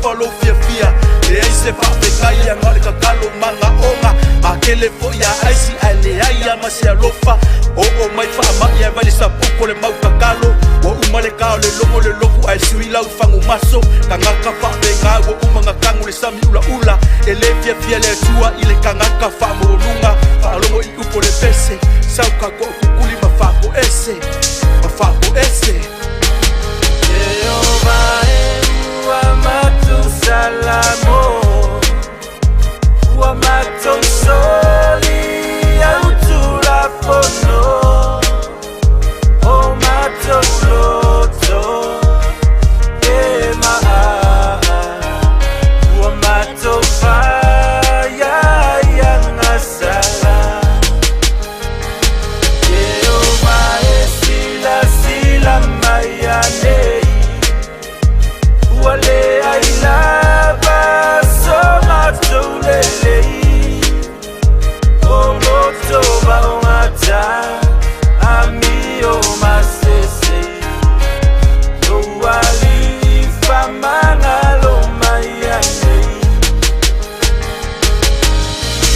alofa lou fiafia Leai se faafetai na o le tatalo magaoga Makele foi a aisi ae leai a ma se alofa Oo mai faamai ae vai le sapuko le mau tatalo Ua uma le ta o le logo le lotu ae sui lau fagumaso Tagata faapena ua uma na tanu le sami ulaula E le fiafia le Atua i le tagata faamaualuga Faalogo i upu o le pese Sau ka toakukuli ma faakoese Ma faakoese Jehovah e ua matusalamo Ua matou soli au tulafono O matou loto e maa Ua matou fai ai agasala Jehovah e silasila mai anei Ua leai lava so matou lelei O loto vaogata amio masese Lou alii faamagalo mai anei.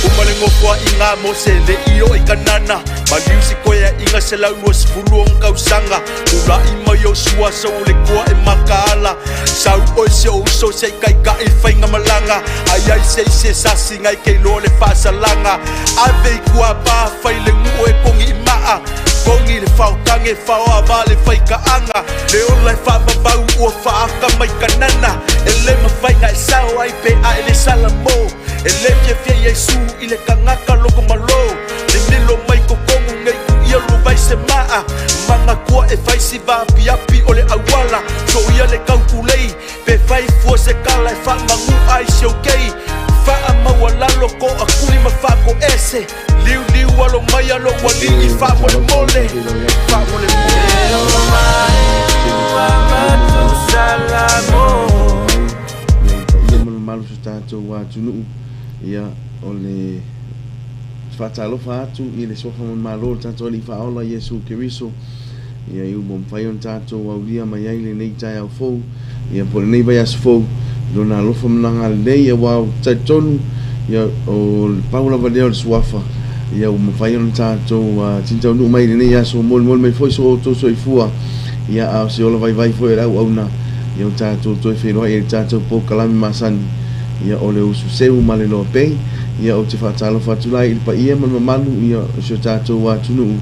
Uma le nofoaiga a Mose e le i oo i Kanana, maliu se koeaiga 126 tausaga. Tulai mai Iosua sau o le toa e makaala, sau oe si ou uso se i taitai faigamalaga, ai ai se i se sasi nai ke iloa le faasalaga. Ave i tua pa fai le nuu e togi i maa, togi le faotage faoava le faikaaga, le ola e faavavau ua faaka mai Kanana, e le mafai na e sao ai pe a e le salamo. E le fiafia Iesu i le tagata loko malo, mimilo mai totonu nei ku ia lo vai se maa, manatua e fai si vaapiapi o le auala, soia le tautulei, pe fai fua se kala e faamanu ai si ou kei, faamaualalo toakuli ma faakoese, liuliu alo mai a lou alii E talofa faamolemole, ma feiloai atu faamolemole. Jehovah i e le ua tapuaiga mau matusalamo ia lana mau ia i le paia ma le mamalu o so tatou atunuu. Ia, o le faatalofa atu i le Suafa ma le Malo o le tatou Alii Faaola Iesu Keriso, ia i ua mafai ona tatou aulia mai ai lenei taeao fou, ia po o lenei vaiaso fou, i Lona alofa ma Lona agalelei, aua ou te talitonu, ia, o le pau lava lea o le Suafa, ia ua mafai ona tatou tini taunuu mai i lenei aso, molimoli mai foi so outou soifua, ia, a o se ola vaivai foi o le auauna, ia ua tatou toe feiloai i le tatou polokalame masani, ia, o le usu seu ma le loa pei. Ia, ou te faatalofa atu la i le paia ma le mamalu, ia, o si o tatou atunuu,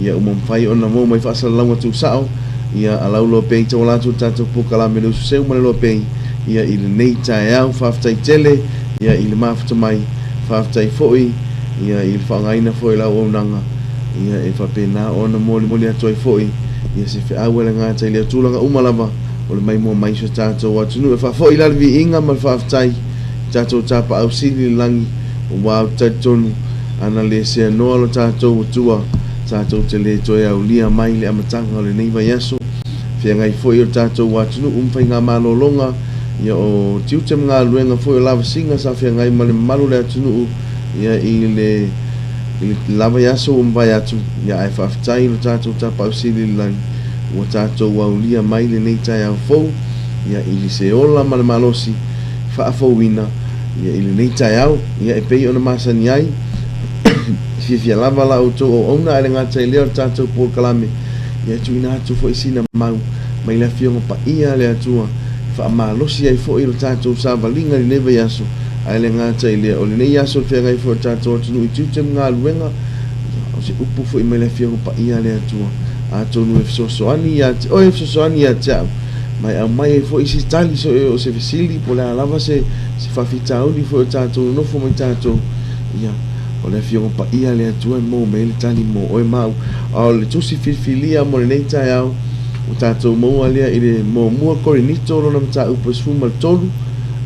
ia, ua mafai ona maua mai faasalalauga tuusao, ia, a lau loa pei tauala atu i le tatou polokalame le usu seu ma le loa pei, ia, i lenei taeao. Faafetai tele, ia, i le mafuta mai. Faafetai foi, ia, i le faaaogaina foi o le auaunaga, ia, e faapena ona molimoli atu ai foi, ia, se feau e le gata i lea tulaga uma lava o le maimoa mai i si o tatou atunuu. E faafoi la le viiga ma le faafetai i tatou Tapaau Sili i le lagi, aua ou te talitonu, ana le seanoa lo tatou Atua, tatou te le toe aulia mai le amataga o lenei vaiaso. Feagai foi o le tatou atunuu ma faigamalologa, ia o tiute ma galuega foi o lavasiga sa feagai ma le mamalu o le atunuu, ia i le i le la vaiaso ua mavae atu, ia ae faafetai i lo tatou Tapaau Sili i le lagi, ua tatou aulia mai lenei taeao fou, ia i le se ola ma le malosi faafouina, ia i lenei taeao, ia e pei ona masani ai, e fiafia lava la outou auauna ae le gata i lea o le tatou polokalame, ia e tuuina atu foi sina mau mai le Afioga Paia a le Atua e faamalosi ai foi lo tatou savaliga i lenei vaiaso, ae le gata i lea, o lenei aso o le feagai foi o le tatou atunuu i tiute ma galuega, ia, o se upu foi mai le Afioga Paia a le Atua, atonu e fesoasoani ia te oe, e fesoasoani ia te au, ma e aumai ai foi se tali so o se fesili po o le a lava se se faafitauli foi o tatou nonofo mai tatou, ia, o le Afioga Paia a le Atua e maua mai ai le tali mo oe ma au. A o le tusi filifilia mo lenei taeao, ua tatou maua lea i le muamua Korinito lona mataupu e 13,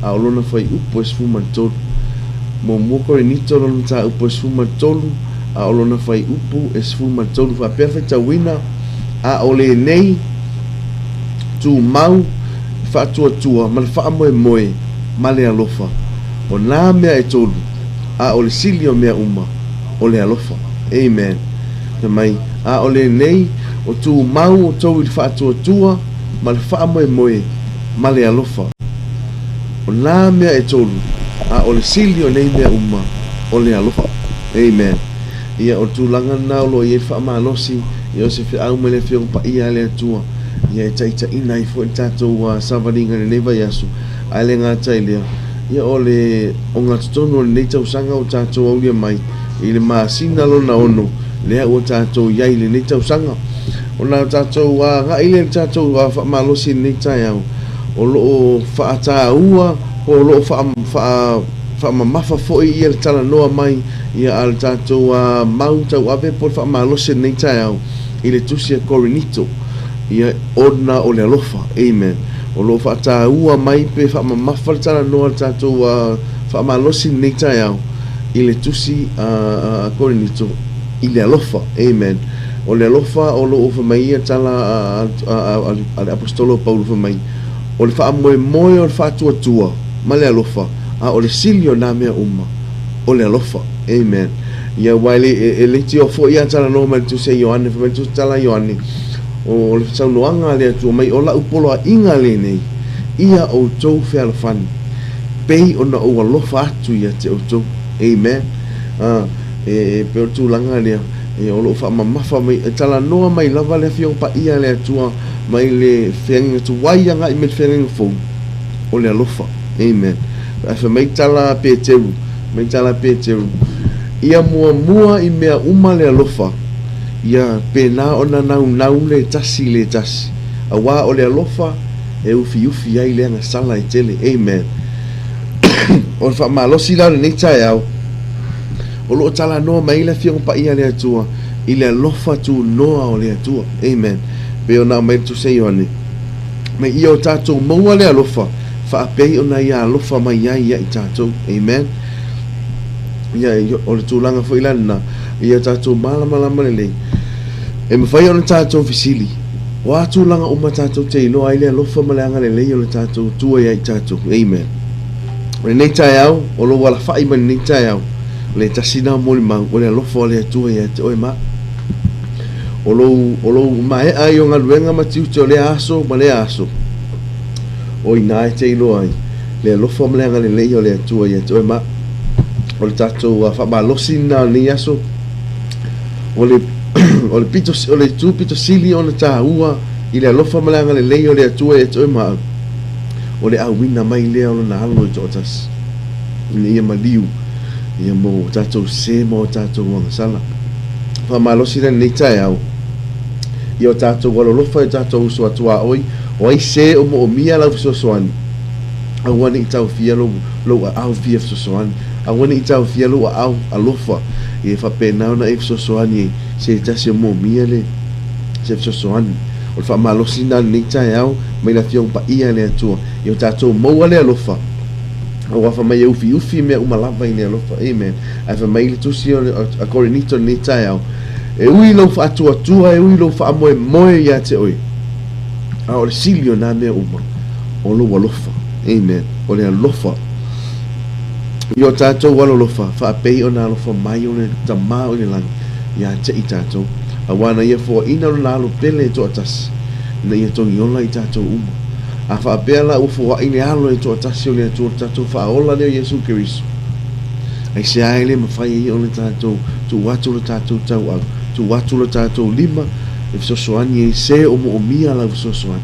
a o lona fuaiupu e 13. Muamua Korinito lona mataupu e 13, a o lona fuaiupu e 13. Faapea faitauina, a o lenei tumau le faatuatua ma le faamoemoe ma le alofa, o nā mea e tolu, a o le sili o mea uma, o le alofa. Amen. Fai mai, a o lenei, o tumau outou i le faatuatua ma le faamoemoe ma le alofa. O nā mea e tolu, a o le sili o nei mea uma, o le alofa. Amen. Ia, o le tulaga lena o lo o i ai le faamalosi, ia o se feau mai le Afioga Paia a le Atua, ia e taitaiina ai foi le tatou savaliga i lenei vaiaso, ae le gata i lea, ia o le ogatotonu o lenei tausaga ua tatou aulia mai i le masina lona ono, lea ua tatou i ai i lenei tausaga. Ona tatou agai lea i le tatou faamalosi i lenei taeao, o lo o faataua po o lo o faamamafa foi ia le talanoa mai ia a le tatou mau tauave po o le faamalosi i lenei taeao i le tusi a Korinito, ia ona o le alofa. Amen. O lo o faataua mai pe faamamafa le talanoa a le tatou faamalosi i lenei taeao i le tusi a Korinito i le alofa. Amen. O le alofa o lo o fai mai ia tala a le Aposetolo o Paulo fai mai, o le faamoemoe o le faatuatua ma le alofa, a o le sili o nā mea uma, o le alofa. Amen. Ia aua e le, e leitioa foi a talanoa mai le Tusi a Ioane, fai mai le Tusi tala a Ioane, o le saunoaga a le Atua mai, o la'u poloaiga lenei, ia outou fealofani, pei ona ou alofa atu ia te outou. Amen. E pei o le tulaga lea, e, o lo o faamamafa mai, e talanoa mai lava le Afioga Paia a le Atua mai le feagaiga tuai agai mai le feagaiga fou, o le alofa. Amen. Ae fai mai tala a Peteru, mai tala a Peteru, Ia muamua i mea uma le alofa, ia pēnā ona naunau le tasi i le tasi, auā o le alofa e ufiufi ai le agasala e tele. Amen. O le faamalosi la o lenei taeao, O lo o talanoa mai ai le Afioga Paia a le Atua i le alofa tunoa o le Atua. Amen. Pei ona aumai le Tusi a Ioane, Mai ia o tatou maua le alofa, faapei ona Ia alofa mai ai ia i tatou. Amen. Ia, o le tulaga foi la lena, ia tatou malamalama lelei. E mafai ona tatou fesili, o a tulaga uma tatou te iloa ai le alofa ma le agalelei o le tatou Atua ia i tatou. Amen. O lenei taeao, o lou alafai mai lenei taeao, o le tasi na molimau, o le alofa o le Atua ia te oe ma au. O lou, o lou maea ai o galuega ma tiute o lea aso ma lea aso, o ina e te iloa ai le alofa ma le agalelei o le Atua ia te oe ma au. O le tatou faamalosi lena o lenei aso, o le, o le pito, o le itu pito sili ona taua i le alofa ma le agalelei o le Atua ia te oe ma au, o le auina mai lea o lona alo i toatasi, ina ia maliu ia mo tatou sē ma o tatou agasala. Faamalosi la lenei taeao i o tatou alolofa i o tatou uso a tuaoi, o ai sē o moomia lau fesoasoani, aua ne i taofia lou, lou aao fia fesoasoani, aua ne i taofia lou aao alofa, ia faapena ona e fesoasoani ai se tasi o moomia le se fesoasoani. O le faamalosi lena i lenei taeao mai le Afioga Paia a le Atua, ia o tatou maua le alofa, aua fai mai e ufiufi mea uma lava i le alofa. Amen. Ae fai mai le tusi o a Korinito i lenei taeao, e ui lou faatuatua, e ui lou faamoemoe ia te oe, a o le sili o nā mea uma, o lou alofa. Amen. O le alofa. I o tatou alolofa, faapei ona alofa mai o le Tama o i le lagi ia te i tatou. Aua na ia foaina lona alo pele e toatasi, ina ia togiola i tatou uma. A faapea la ua foai le alo e toatasi o le Atua lo tatou Faaola lea o Iesu Keriso, aisea e le mafai ai ona tatou tuu atu lo tatou tauau, tuu atu lo tatou lima e fesoasoani ai se o moomia lau fesoasoani.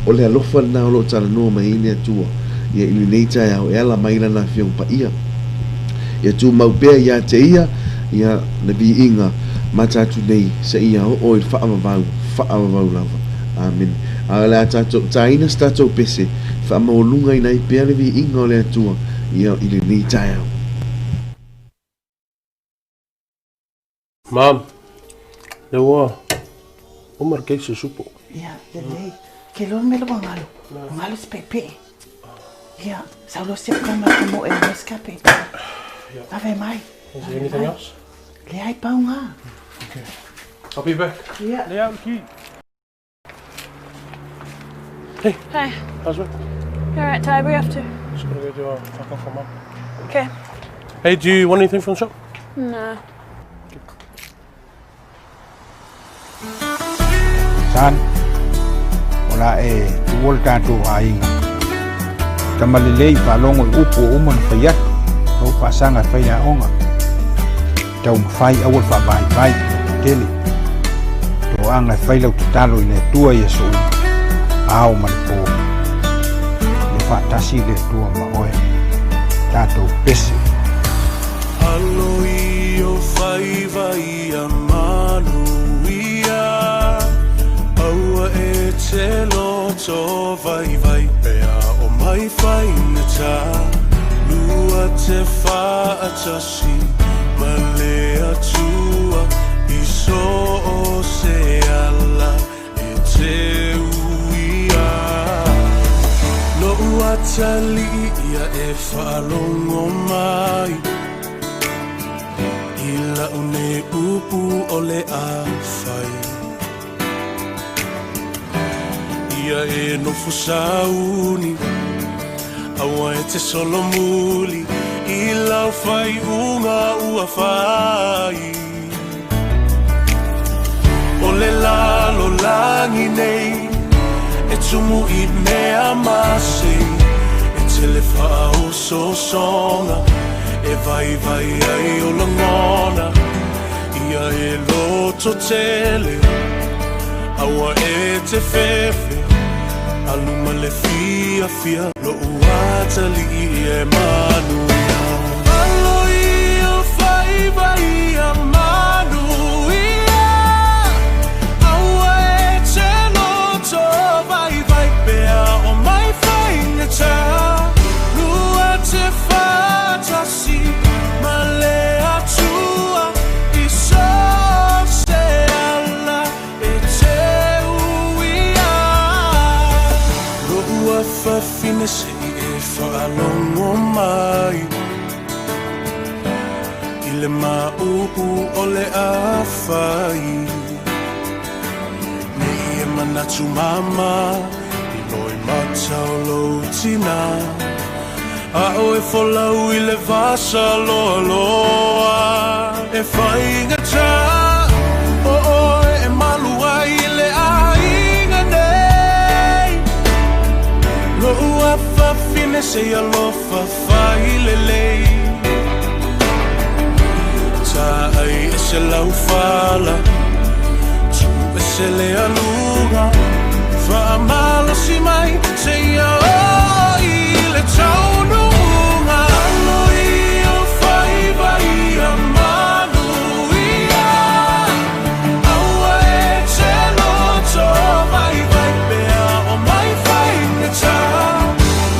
O le alofa lena o lo o talanoa mai ai le Atua ia i lenei taeao e ala mai Lana Afioga Paia. Ia tumau pea ia te Ia, ia le viiga ma tatou nei seia oo i le faavavau, faavavau lava. Amene. A o le a tatou taina se tatou pese, faamaualugaina ai pea le viiga o le Atua ia i lenei taeao. Mom, lea ua uma le keisi o supo. Ia, lelei. Ke loa le mea la ua galo. Ua galo se peepee. Ia, sau loa siap ka ma mo e mas ka peepee. Lave mai. Is there anything else? Leai pau ngā. Okay. I'll be back. Ia. Lea au ki. Hey. Hey. How's work? All right, Ty, where you off to? Just gotta go do a fuck off for mum. Okay. Hey, do you want anything from the shop? No. Son, o le a e tuua le tatou aiga. Tama lelei faalogo i upu ua uma ona fai atu, lou faasaga e fai le aoga. Taumafai aua le faavaivai i loto tele. Toaga e fai lau tatalo i le Atua i aso uma, ao ma le po. Ia faatasi le Atua ma oe. Tatou pese. Alo i o faiva ia manuia Aua e te loto vaivai Pea o mai faigata Lua te faatasi Ma le Atua I so o se ala e te uia Lo'u atalii ia e faalogo mai I lau nei upu o le a fai Ia e nofo sauni Aua e te solomuli I lau faaiuga ua fai O le lalolagi nei E tumu i mea mase E tele faaosoosoga E vaivai ai o lagona Ia e loto tele Aua e te fefe Alu ma le fiafia Lo'u atalii e manuia Alo i o faiva ia manuia Aua e te loto vaivai Pea o mai faigata Lua te faatasi Ma le Atua I so se ala e te uia Lo'u afafine se i e faalogo mai I le maʻupu o le a fai Nei e manatu mama I loimata o lou tinā A o e folau i le vasa loaloa E faigata o oe e malu ai i le aiga nei Lo'u afafine se i alofa fai lelei Taai ese lau fala Tuu ese le aluga Faamalosi mai seia oo i le taunuuga Alo i o faiva ia manuia Aua e te loto vaivai Pea o mai faigata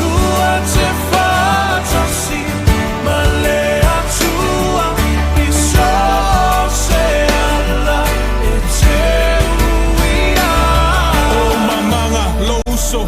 Lua te faatasi Ma le Atua I so se ala e te uia O mamaga lou uso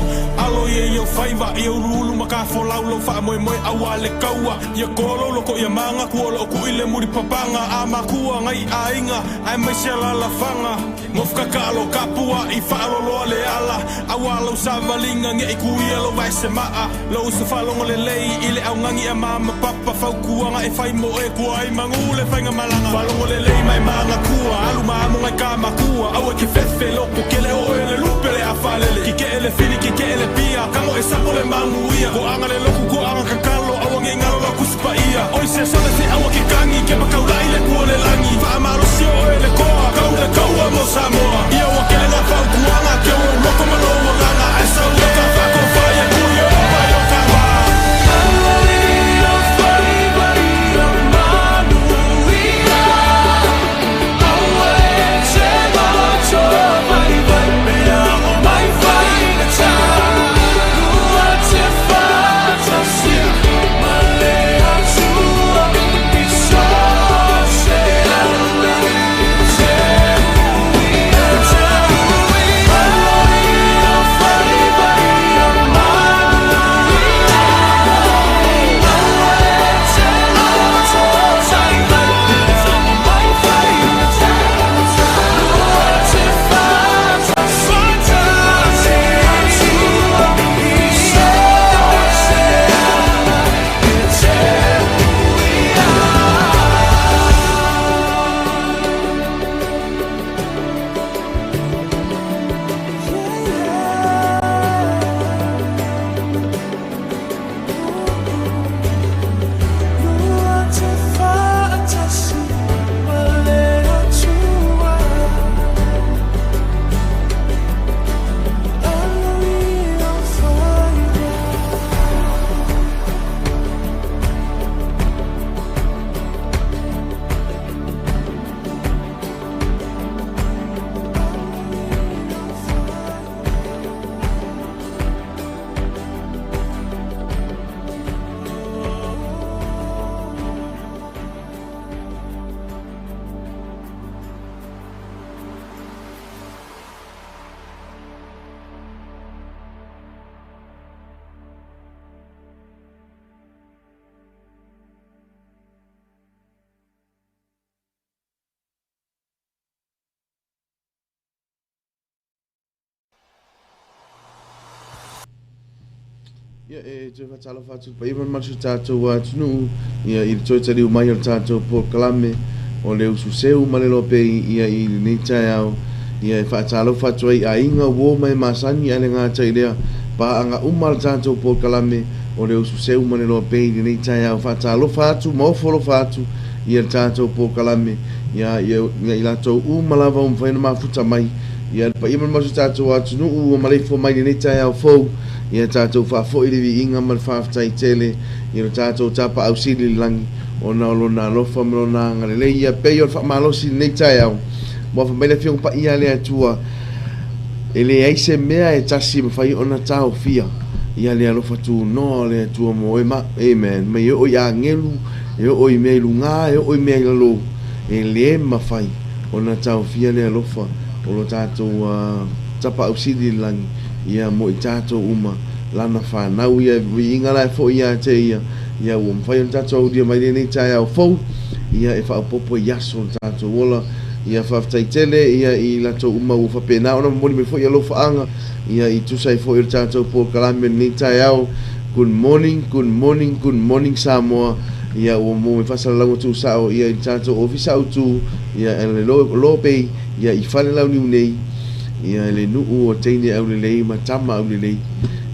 alo ia i ou faiva ia uluulu ma ka folau lou faamoemoe auā le kaua ia kolo loko ia maga kua loo kui le muli papaga a makua ngai aiga aemaise alaalafaga Gofukakalo kapuaʻi faaloloa le ala auā lau savaliga neʻi kuia lou vae semaʻa lou uso faalogo lelei i le augani a ma papa fautuaga e fai mo oe kua ai magū le faigamalaga faalogo lelei ma e magakua alu ma amo ngai ka makua aua e ke fefe loko kele o oe le lupe le a faalele kikeʻe le fili kikeʻe le pia kago e sapo le manuia koaga le loku koaga kakalo aua nei galo lau Tusi Paia oi se sole se aua ke kagi ke makaulaʻi le kua le lagi faamalosi o oe le koa kau le kaua mo Samoa ia ua kele ngā fautuaga ke ou loko ma lou agaga ae sau e ka faakofa ia kui o mai o ka wā. Alo i o faiva ia manuia Aua e te loto vaivai Pea o mai faigata Lua te faatasi Ma le Atua I so se ala Ia, e toe faatalofa atu i le paia ma le mamalu o si o tatou atunuu, ia, i le toe taliu mai o le tatou polokalame o le usu seu ma le lopei, ia, i lenei taeao. Ia, e faatalofa atu ai i aiga, uo ma e masani ae le gata i lea, paaga uma a le tatou polokalame o le usu seu ma le lopei i lenei taeao. Faatalofa atu ma ofo alofa atu, ia, le tatou polokalame, ia, ia, i latou uma lava ua mafai ona mafuta mai, ia, le paia ma le mamalu o si o tatou atunuu ua maleifua mai i lenei taeao fou. Ia tatou faafoi le viiga ma le faafetai tele i lo tatou Tapaau Sili i le lagi, ona o Lona alofa ma Lona agalelei. Ia pei o le faamalosi i lenei taeao, ua fai mai le Afioga Paia a le Atua, E leai se mea e tasi e mafai ona taofia ia le alofa tunoa o le Atua mo oe ma. Amen. Mai e oo i agelu, e oo i mea i luga, e oo i mea i lalo, e le mafai ona taofia le alofa o lo tatou Tapaau Sili i le lagi. Ia mo i tatou uma lana fanau ia viiga la e foi ia te ia, ia ua mafai ona tatou aulia mai lenei taeao fou, ia e faaopoopo i aso o le tatou ola. Ia faafetai tele ia i latou uma ua faapena ona momoli mai foi alofaaga ia i tusa ai foi o le tatou polokalame i lenei taeao. Good morning, good morning, good morning Samoa. Ia ua maua mai faasalalauga tuusao ia i le tatou ofisa autu ia e le Lobei ia i Falelauniu nei. Ia le nuu o teine aulelei ma tama aulelei,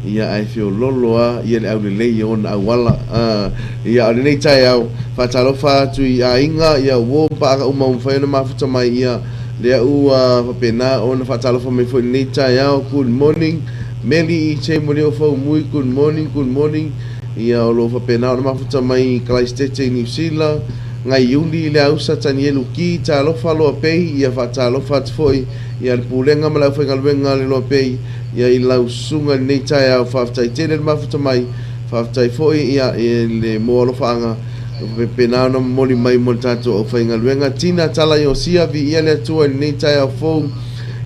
ia ae feololo a ia le aulelei i ona auala. A, ia o lenei taeao, faatalofa atu i aiga, ia uo ma paaga uma ua mafai ona mafuta mai, ia lea ua faapena ona faatalofa mai foi i lenei taeao. Good morning Meli i Chemoli o Faumui, good morning, good morning. Ia o lo o faapena ona mafuta mai i Kalaisitete i Niu Sila, Gaiuli i le Ausa, Tanielu Ki, talofa Loapei, ia faatalofa atu foi Ia le Pulega ma le aufaigaluega a le Loapei, ia i lau susuga i lenei taeao, faafetai tele le mafuta mai, faafetai foi ia i le mo alofaaga ua faapena ona momoli mai mo le tatou aufaigaluega. Tina Tala Iosia, viia le Atua i lenei taeao fou,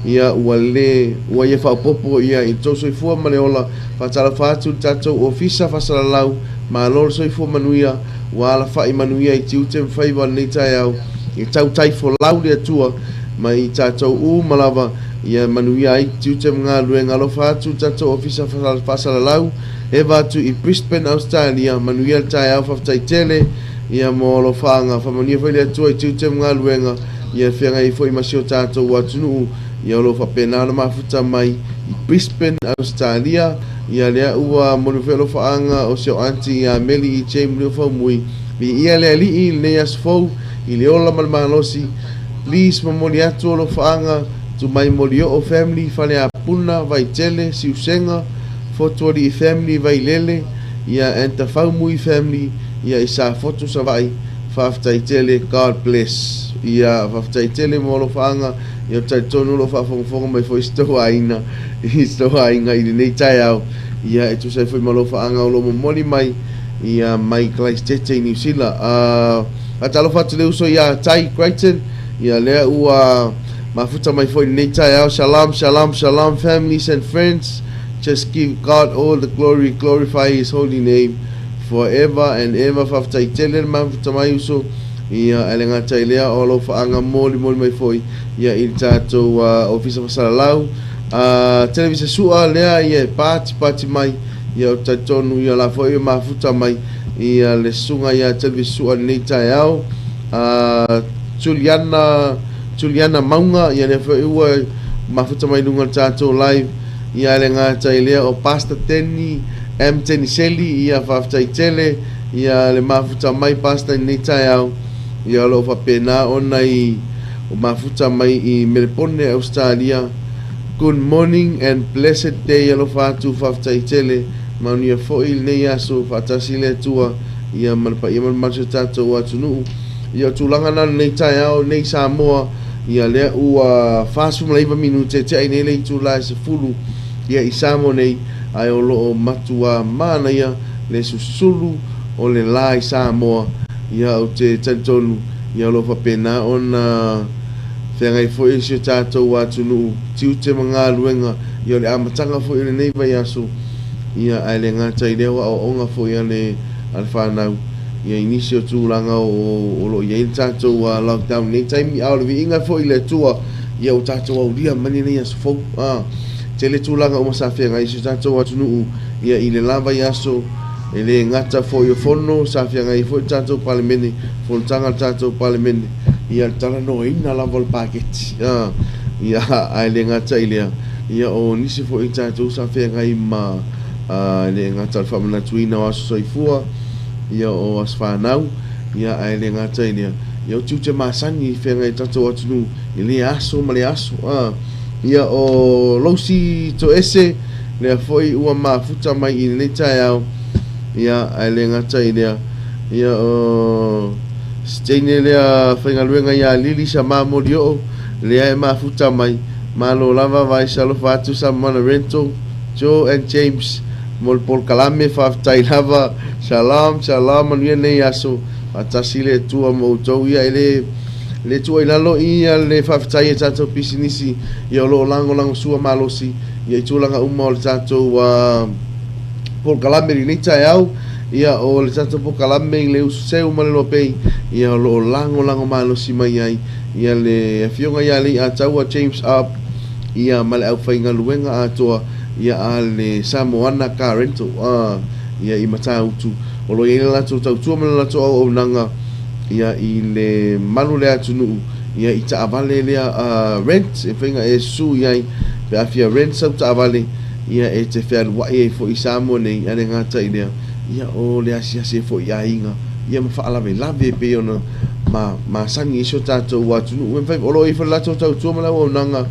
ia ua le, ua ia faaopoopo ia i le tou soifua ma le ola. Faatalofa atu i le tatou Ofisa Faasalalau, malo le soifua manuia, ua alafai manuia i tiute ma faiva o lenei taeao, ia tautai folau le Atua mai i tatou uma lava, ia manuia ai tiute ma galuega. Alofa atu le tatou Ofisa Faasalalau, eva atu i Brisbane, Australia, manuia le taeao, faafetai tele ia mo alofaaga. Faamanuia foi le Atua i tiute ma galuega, ia feagai ai foi ma si o tatou atunuu, ia o lo o faapena ona mafuta mai i Brisbane, Australia. Ia lea ua momoli foi alofaaga o si au aunty ia Meli E. J. Muliufaumui, viia le Alii i lenei aso fou, i le ola ma le malosi. Please momoli atu alofaaga to my Molioo family Faleapuna, Vaitele, Siusega, Fotualii family Vailele, ia and Tafaumui family ia i Safotu Savaii, faafetai tele God bless. Ia faafetai tele mo alofaaga, ia ou te talitonu o lo o faafogafoga mai foi si tou aiga i si tou aiga i lenei taeao, ia e tusa ai foi ma alofaaga o lo o momoli mai ia mai Kalaisitete i Niu Sila. Faatalofa atu le uso ia Tai Crichton, ia lea ua mafuta mai foi i lenei taeao. Shalom, shalom, shalom families and friends. Just give God all the glory, glorify His holy name forever and ever. Faafetai tele le mafuta mai uso. Ia, ae le gata i lea, o alofaaga molimoli mai foi ia i le tatou ofisa fasalalau. Televisa sua lea ia e patipati mai, ia ou te talitonu ia la foi e mafuta mai ia le susuga ia Televisa Sua i lenei taeao. Juliana, Juliana Mauga, ia lea foi ua mafuta mai luga o le tatou live. Ia ae le gata i lea o Pastor Tenny M Teniseli, ia faafetai tele ia le mafuta mai Pastor i lenei taeao. Ia o lo o faapena ona i o mafuta mai i Melepone, Ausetalia. Good morning and blessed day alofa atu faafetai tele manuia foi lenei aso faatasi le Atua ia ma le paia ma le mamalu o si o tatou atunuu. Ia o tulaga na lenei taeao nei Samoa ia lea ua 49 minute tea i nei le itula e 10 ia i Samoa nei ae o lo o matua manaia le susulu o le la i Samoa ia ou te talitonu ia o lo o faapena ona feagai foi e si o tatou atunuu tiute ma galuega ia o le amataga foi o lenei vaiaso ia ae le gata i lea o aoaoga foi a le a le fanau ia i nisi o tulaga o lo o i ai le tatou lockdown i lenei taimi a o le viiga foi i le Atua ia ua tatou aulia mai lenei aso fou. Tele tulaga uma sa feagai i si o tatou atunuu ia i le la vaiaso, e le gata foi o fono sa feagai ai foi le tatou Palemene, fonotaga a le tatou Palemene, ia le talanoaina lava o le paketi. Ia, ae le gata i lea, ia o nisi foi o tatou sa feagai ma, e le gata o le faamanatuina o aso soifua, ia o aso fanau, ia ae le gata i lea, ia o tiute masani i feagai ai le tatou atunuu i lea aso ma lea aso. Ia o Lousi Toese lea foi ua mafuta mai i lenei taeao, ia ae le gata i lea, ia o si teine lea faigaluega ia Lili Sama Molioo lea e mafuta mai, malo lava vaisa alofa atu Samoana Rental, Joe and James mo le polokalame, faafetai lava, Shalom, shalom, manuia lenei aso, faatasi le Atua ma outou, ia e le Le tuu ai lalo ia le faafetai e tatou pisinisi ia o lo o lagolagosua malosi ia i tulaga uma o le tatou polokalame i lenei taeao, ia o le tatou polokalame i le ususeu ma le loapei ia o lo o lagolago malosi mai ai ia le afioga ia Leiataua James Up ia ma le aufaigaluega atoa ia a le Samoana Car Rental ia i Matautu o lo o i ai le latou tautua ma le latou auaunaga ia i le malu le atunuu ia i taavale lea rent e mafai ona e susu i ai pe a fia rent sau taavale ia e te fealuai ai foi i Samoa nei ae le gata i lea ia o le asiasi ai foi i aiga ia ma faalavelave e pei ona ma masani ai si o tatou atunuu e mafai o lo o i ai foi le latou tautua ma le auaunaga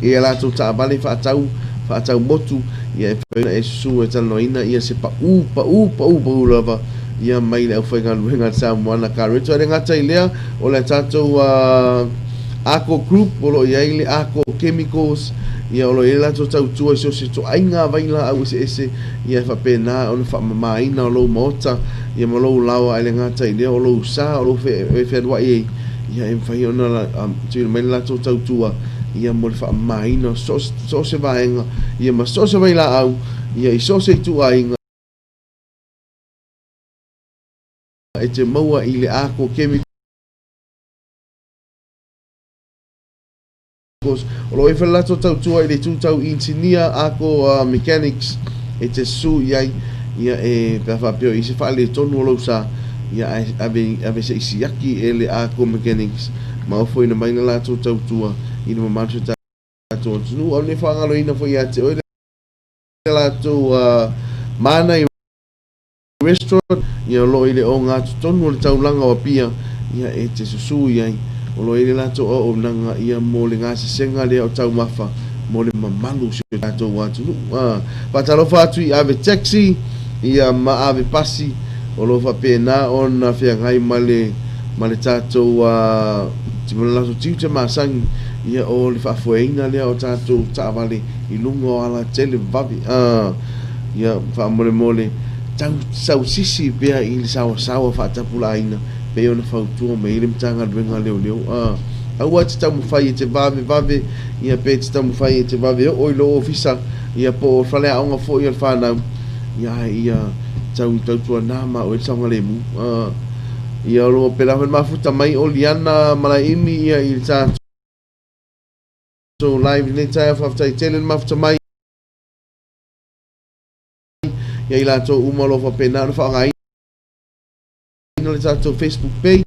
i a latou taavale faatau faatau motu ia e mafai ona e susu e talanoaina ia se pau pau pau pau lava ia mai le aufaigaluega a le Samoana Car Rental. E le gata i lea, o le tatou Arco Group o lo o i ai le Arco Chemicals, ia o lo o i ai le latou tautua i so o se ituaiga vailaau eseese, ia e faapena ona faamamaina o lou maota, ia ma lou laoa, ae le gata i lea, o lou sa o lou e fealuai ai, ia e mafai ona tuuina mai le latou tautua, ia mo le faamamaina o so o se vaega, ia ma so o se vailaau, ia i so o se ituaiga. E te maua i le Arco Chemicals. O lo o i ai foi le latou tautua i le itu tau inisinia, Arco Mechanics, e te susu i ai, ia e, pe a faapea o i ai se faaletonu o lou sa, ia ae ave, ave se i siaki e le Arco Mechanics, ma ofoina mai le latou tautua i le mamalu o si o tatou atunuu. Aua ne i faagaloina foi ia te oe le latou mana i Restaurant, ia o lo o i le ogatotonu o le taulaga o Apia, ia e te susu i ai, o lo o i ai le latou auaunaga ia mo le gasesega lea o taumafa mo le mamalu o si o tatou atunuu. A faatalofa atu i ave taxi ia ma ave pasi o lo o faapena ona feagai ma le ma le tatou ma le latou tiute masani ia o le faafoeina lea o tatou taavale i luga o alatele vave. A Ia, faamolemole, tau sausisi pea i le saoasaoa faatapulaaina pei ona fautua mai ai le Matagaluega a Leoleo. A, aua e te taumafai e te vavevave, ia pe te taumafai e te vave oo i lou ofisa, ia po o le faleaoga foi o le fanau, ia ae ia tau tautuana ma oe le saogalemu. A, ia o lo o pēlā foi le mafuta mai o Liana Malaeimi ia i le tatou live i lenei taeao. Faafetai tele le mafuta mai. Ia i latou uma o lo o faapena ona faaaogaina le tatou Facebook page.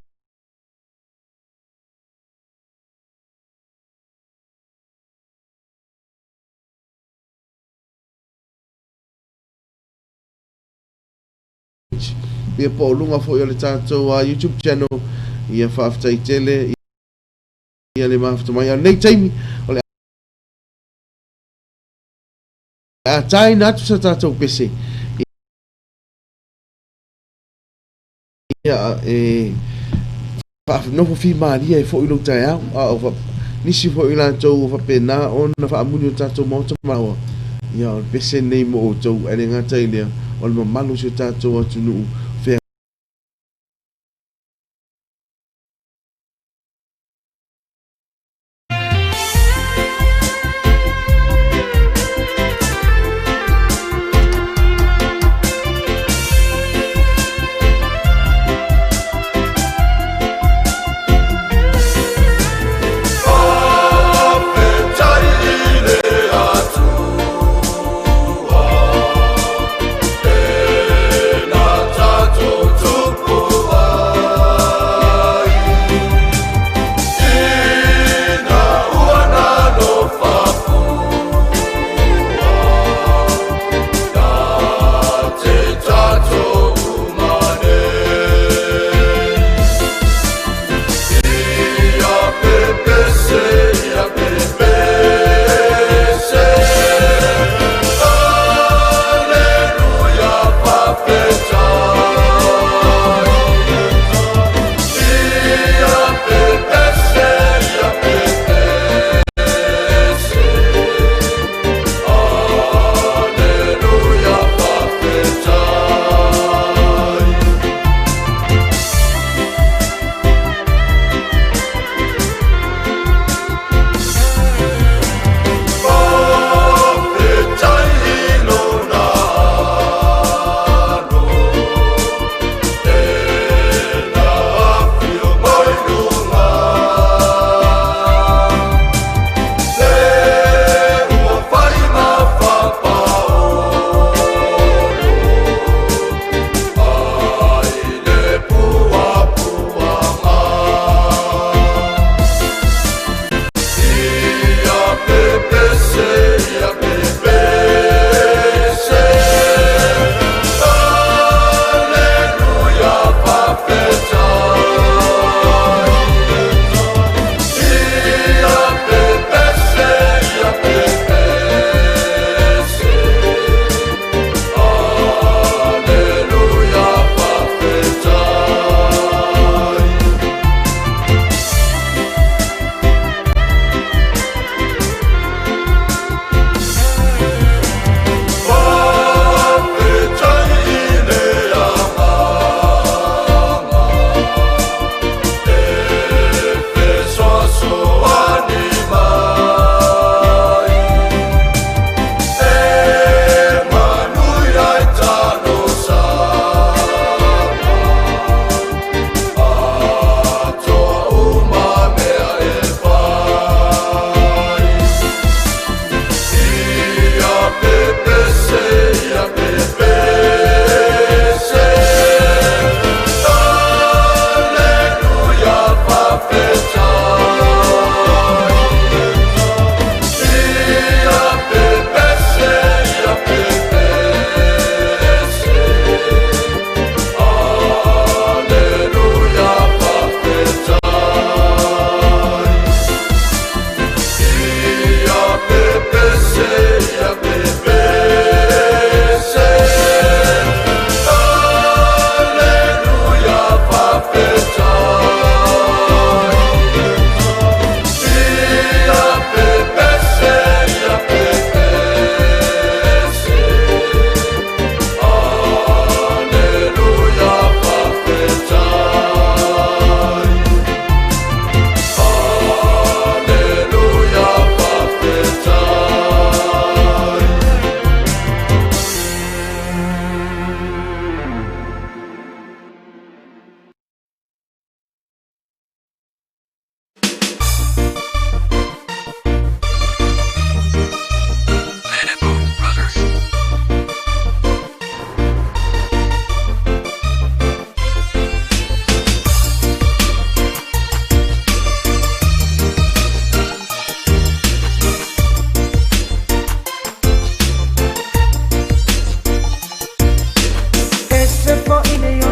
Ia po o luga foi o le tatou YouTube channel. Ia faafetai tele ia le mafuta mai. A o lenei taimi o le a taina atu sa tatou pese ia e faanofo fimalie ai foi lou taeao, a o nisi foi o latou ua faapena ona faamuli o tatou maota ma laoa. Ia o le pese lenei mo outou, ae le gata i lea, o le mamalu o si o tatou atunuu.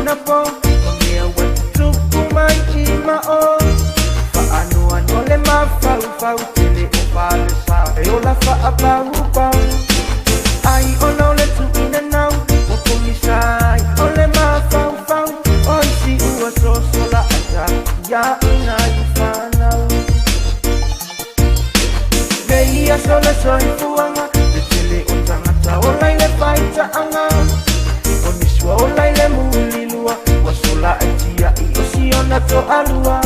anapo Ma mea ua tutupu mai i ma o Faanoanoa le mafaufau Tele o falesa e ola faapaupau Ai ona o le tuuina nau Ua pogisa ai o le mafaufau O isi ua sosola ai tapiaʻiga i fanau Nei aso le soifuaga Le tele o tagata ola i le faitaaga O nisi ua ola i le mulilua Ua sola ai tiaʻi o siona toalua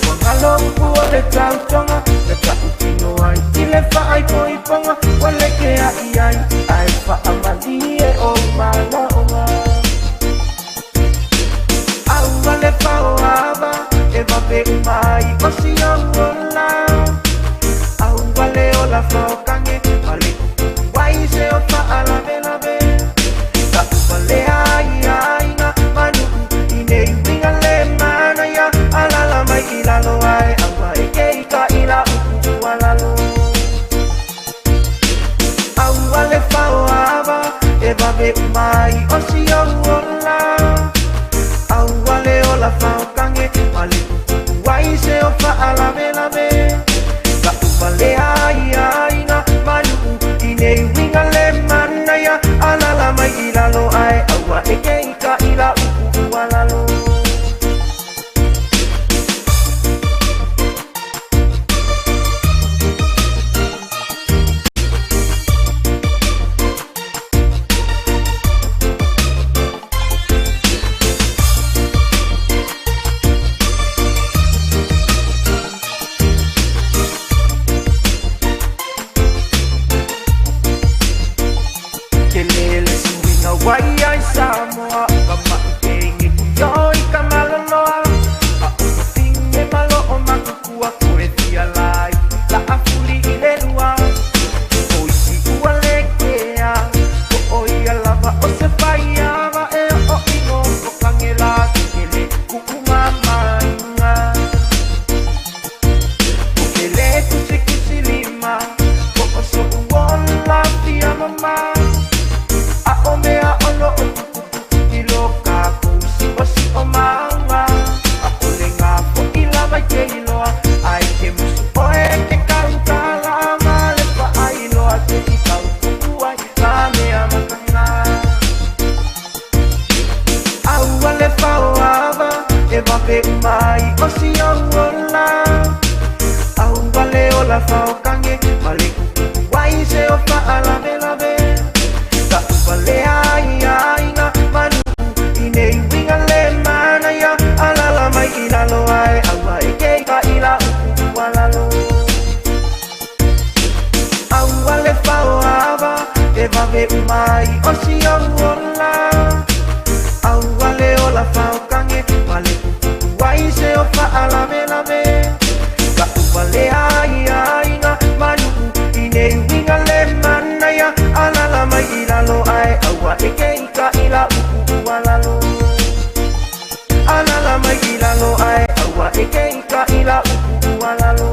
Ua galo upu o le tautoga Na tautino ai i le faaipoipoga Ua lekeaʻi ai ae faamalie ou manaoga Aua le faoava e vave uma ai o si ou ola Aua le ola faokage ma le kukuku ai se o faalavelave Taʻuvalea ai aiga ma nuu i nei uiga le manaia Alala mai i lalo ae aua e ke i ka ila upu ua lalo Aua le faoava e vave uma ai o si ou ola Aua le ola faokage ma le kukuku ai se o faalavelave Taʻuvalea ai aiga ma nuu i nei uiga le manaia Alala mai i lalo ae aua e ke i ka ila upu ua lalo Tele le suiga ua i ai Samoa O ka maʻi pegekio i ka maloloa A o ka pige ma loo makukua Koe fia lai la afuli i le lua O isi ua lekea Po o ia lava o se faiava E o ino ko kage la kekele kuʻu mamaiga O ke lē kusikusilima Po o soʻu ola fia mama A o mea ono o tuputupu i lo kākou siʻosiʻomaga A o le gafoʻi lava i ke iloa Ae ke musu ʻoe ke kaukala Ma le paʻailoa se i kaukuʻu ai ka mea makaga Aua le faoava e vave uma ai o si ou ola Aua le ola faokage ma le kukuku ai se o faalavelave Taʻuvalea ai aiga ma nuu i nei uiga le manaia Alala mai i lalo ae aua e ke i ka ila upu ua lalo Aua le faoava e vave uma ai o si ou ola Aua le ola faokage ma le kukuku ai se o faalavelave Taʻuvalea ai aiga ma nuu i nei uiga le manaia Alala mai i lalo ae aua e ke i ka ila upu ua lalo Alala mai i lalo ae aua e ke i ka ila upu ua lalo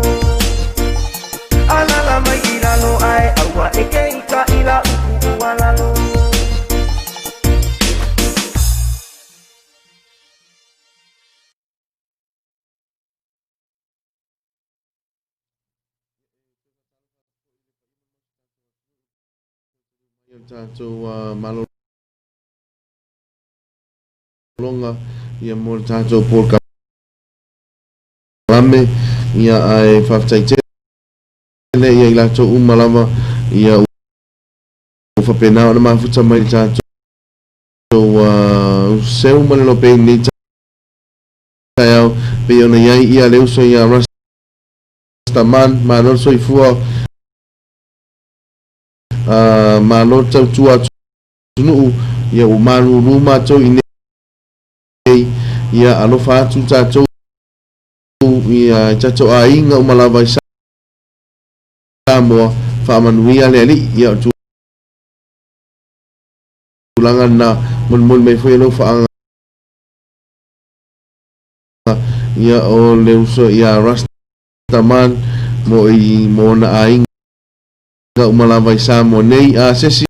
Alala mai i lalo ae aua e ke i ka ila upu ua lalo Ia le tatou malologa ia mo le tatou polokalame ia ae faafetai tele ia i latou uma lava ia ua faapena ona mafuta mai le tatou seu ma le lope i lenei taeao pei ona i ai ia le uso ia Rastaman malo le soifua malo le tautua atunuu ia ua malulu matou i nei ia alofa atu tatou ia i tatou aiga uma lava i Samoa faamanuia le Alii ia o le tulaga lena molimoli mai foi e lou faaaga ia o le uso ia Rastaman mo i mo ona aiga uma lava i Samoa nei a se isi.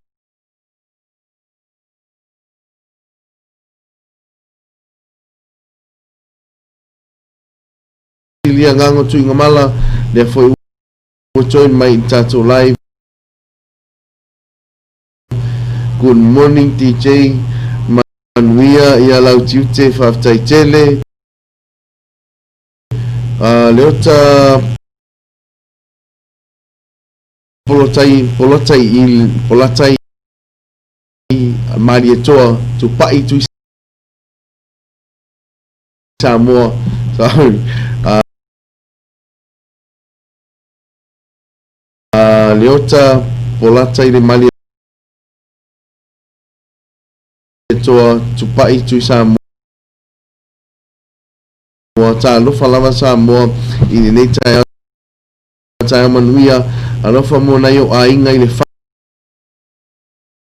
Silia Gago Tuigamala, lea foi ua join mai i le tatou live. Good morning DJ, manuia ia lau tiute, faafetai tele. Leota Polotai, Polotai i Polatai Malietoa, Tupai Tui Samoa, sorry. Leota Polata i le Malietoa, Tupai Tui Samoa, Talofa lava Samoa i lenei taeao, taeao manuia, alofa mo nai ou aiga i le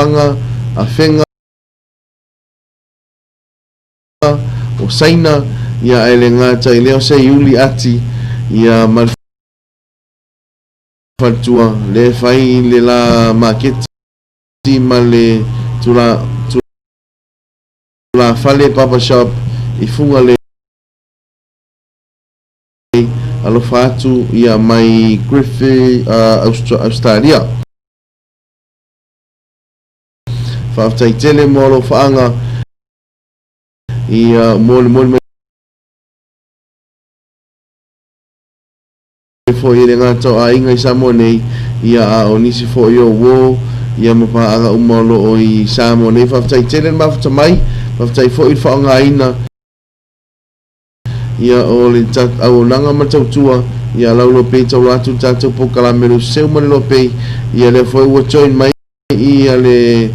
Faga, Afega, o Saina, ia ae le gata i lea o Seiuli Ati, ia ma le faletua le fai i le la maketi ma le tula tulafale barber shop i Fugalei, alofa atu ia mai Griffith Australia. Faafetai tele mo alofaaga ia molimoli mai foi e le gata o aiga i Samoa nei, ia a o nisi foi o uo, ia ma paaga uma o lo o i Samoa nei. Faafetai tele le mafuta mai, faafetai foi le faaaogaina ia o le auaunaga ma le tautua, ia lauloa pei taula atu le tatou polokalame le seu ma le loa pei, ia lea foi ua join mai ia le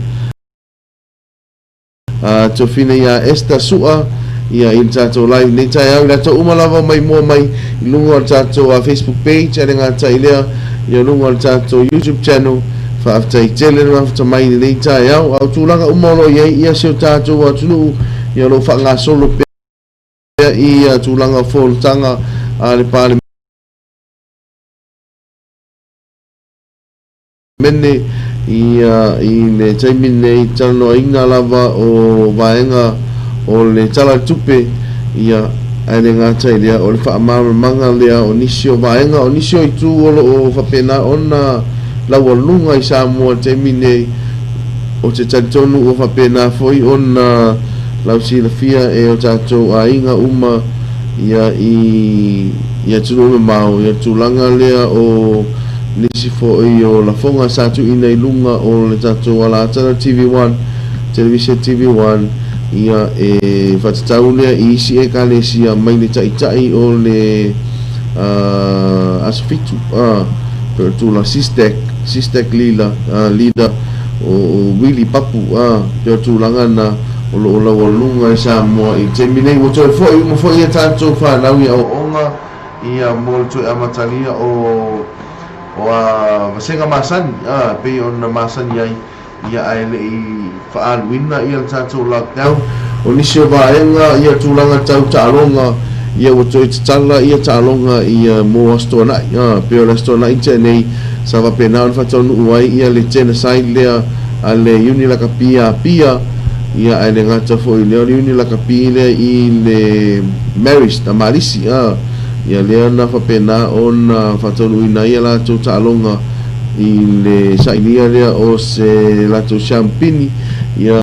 Tofina ia Esther Sua ia i le tatou live nei taeao i latou uma lava mai mua mai i luga o le tatou Facebook page ae le gata i lea ia luga o le tatou YouTube channel. Faafetai tele le mafuta mai i lenei taeao. A o tulaga uma o lo o i ai ia si o tatou atunuu ia o lo o faagasolo pea i tulaga o fonotaga a le Palemene Mene ia i le taimi nei talanoaina lava o vaega o le Tala o le Tupe, ia, ae le gata i lea, o le faamalamalamaga lea o nisi o vaega, o nisi o itu o lo o faapena ona laualuga i Samoa i le taimi nei, ou te talitonu ua faapena foi ona lausilafia e o tatou aiga uma ia i i atunuu mamao ia le tulaga lea o nisi foi o lafoga sa tuuina i luga o le tatou alaata lea o le TV1, Televise TV1, ia e faatatau lea i isi Ekalesia mai le Taitai o le Aso Fitu, pei o le tulaga SISTEC, SISTEC Leader, leader o Willie Papu, pei o le tulaga lena o lo o laualuga i Samoa i le taimi nei. Ua toe foi uma foi a tatou fanau i aoaoga ia mo le toe amatalia o o a vasega masani, a, pei ona masani ai, ia ae le i faaaluina ia le tatou lockdown. O nisi o vaega ia tulaga tau taaloga, ia ua toe tatala ia taaloga ia mo Aso Toonai, a, pei o le Aso Toonai tea nei sa faapena ona faataunuu ai ia le genocide lea a le Iuni Lakapi a Apia, ia ae le gata foi i lea o le Iuni Lakapi lea i le Marist a Malisi, a. Ia lea na faapena ona faataunuuina ai a latou taaloga i le sailia lea o se latou siampini ia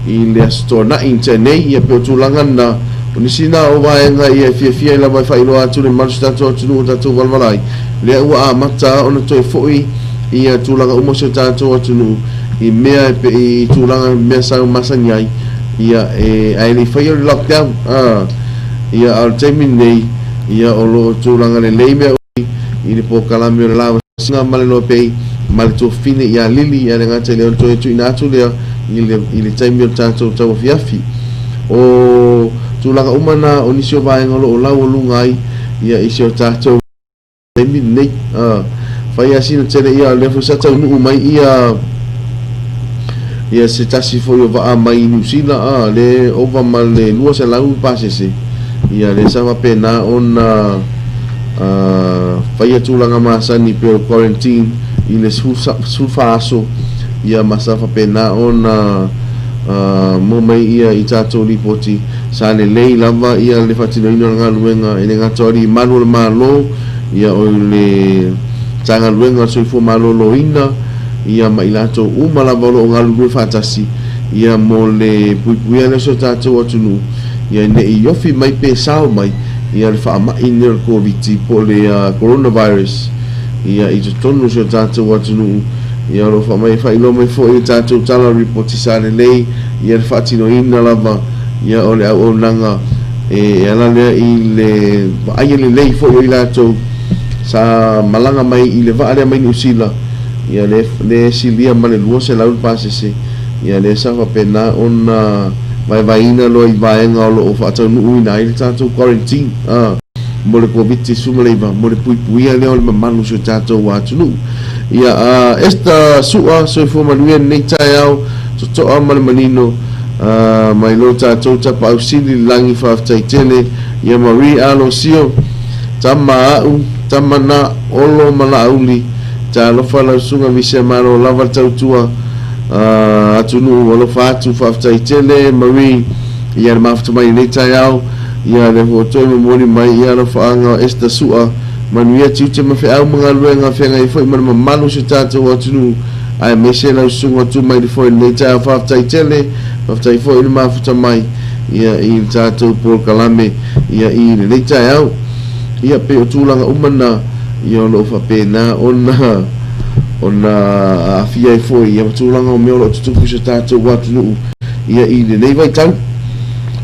i le Aso Toonai na tea nei. Ia pei o tulaga na, o nisi na o vaega ia e fiafia ai lava e faailoa atu le mamalu o si tatou atunuu o tatou valavala ai, lea ua amata ona toe foi ia tulaga uma o si o tatou atunuu i mea e pei i tulaga mea sa masani ai ia e ae le i faia le lockdown a. Ia, a o le taimi lenei, ia, o lo o tulaga lelei mea i le polokalame o le lavasiga ma le loa pei ma le tuafafine ia Lily, ae le gata i lea o le toe tuuina atu lea i le, i le taimi o le tatou tauafiafi. O tulaga uma na o nisi o vaega o lo o laualuga ai ia i si o tatou taimi lenei. A, fai lava sina tele ia, o lea foi sa taunuu mai ia ia se tasi foi o vaa mai Niu Sila, a, le ova ma le 200 pasese, ia lea sa faapena ona a, faia tulaga masani pei o le quarantine i le 14 aso, ia ma sa faapena ona Maua mai ia i tatou lipoti, sa lelei lava ia le faatinoina o le galuega e le gata o alii malu o le Malo, ia o le Matagaluega o le Soifua Maloloina, ia ma i latou uma lava o lo o galulue faatasi ia mo le puipuia lea o si o tatou atunuu ia ne i ofi mai pe sao mai ia le faamai lenei o le Koviti po o le Coronavirus ia i totonu o si o tatou atunuu. Ia o lo o faamai faailoa mai foi i le tatou Tala Lipoti sa lelei ia le faatinoina lava ia o le auaunaga e ala lea i le vaaia lelei foi o i latou sa malaga mai i le vaa lea mai Niu Sila ia le le silia ma le 200 le pasese ia lea sa faapena ona vaevaeina loa i vaega o lo o faataunuuina ai le tatou quarantine a mo le Koviti-19 mo le puipuia lea o le mamalu o si o tatou atunuu. Ia, a Esther Su'a, soifua manuia lenei taeao, toto'a ma le manino, a, mai lo tatou Tapaau Sili i le Lagi, faafetai tele. Ia Marie Alosio, tama a'u, tama na Olo ma Laauli, talofa lau susuga Visea Malo lava le tautua, a, atunuu, alofa atu, faafetai tele Marie, ia le mafuta mai i lenei taeao, ia le ua toe momoli mai ia alofaaga o Esther Su'a, Manuia tiute ma feau ma galuega feagai foi ma le mamalu o si o tatou atunuu aemaise lau susuga tu mai le foe i lenei taeao faafetai tele faafetai foi i le mafuta mai ia i le tatou polokalame ia i lenei taeao ia pei o tulaga uma na ia o lo o faapena ona ona aafia ai foi ia ma tulaga o mea o lo o tutupu i si o tatou atunuu ia i lenei vaitau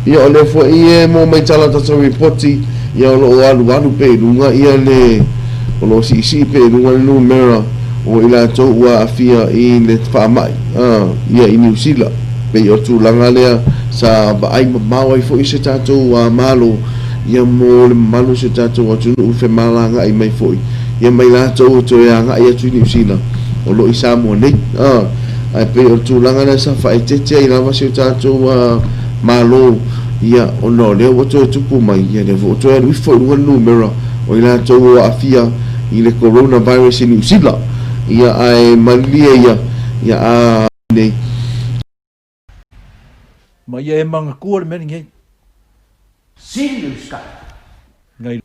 ia o lea foi e maua mai tala tatou ripoti Ia o lo o alualu pea i luga ia le, o lo o siisii pea i luga le numera o i latou ua aafia i le faamai, a, ia i Niu Sila. Pei o le tulaga lea sa vaai mamao ai foi se tatou Malo ia mo le mamalu o si o tatou atunuu femalagaai mai foi ia ma i latou e toe agai atu i Niu Sila o lo o i Samoa nei. A, ae pei o le tulaga lea sa faaeteete ai lava si o tatou Malo Ia, ona o lea ua toe tupu mai, ia lea foi ua toe alu ifo i luga le numera o i latou ua aafia i le coronavirus i Niu Sila. Ia, ae malilie ia, ia a nei. Ma ia e manatua le mea lenei. Sili usikai. Nai.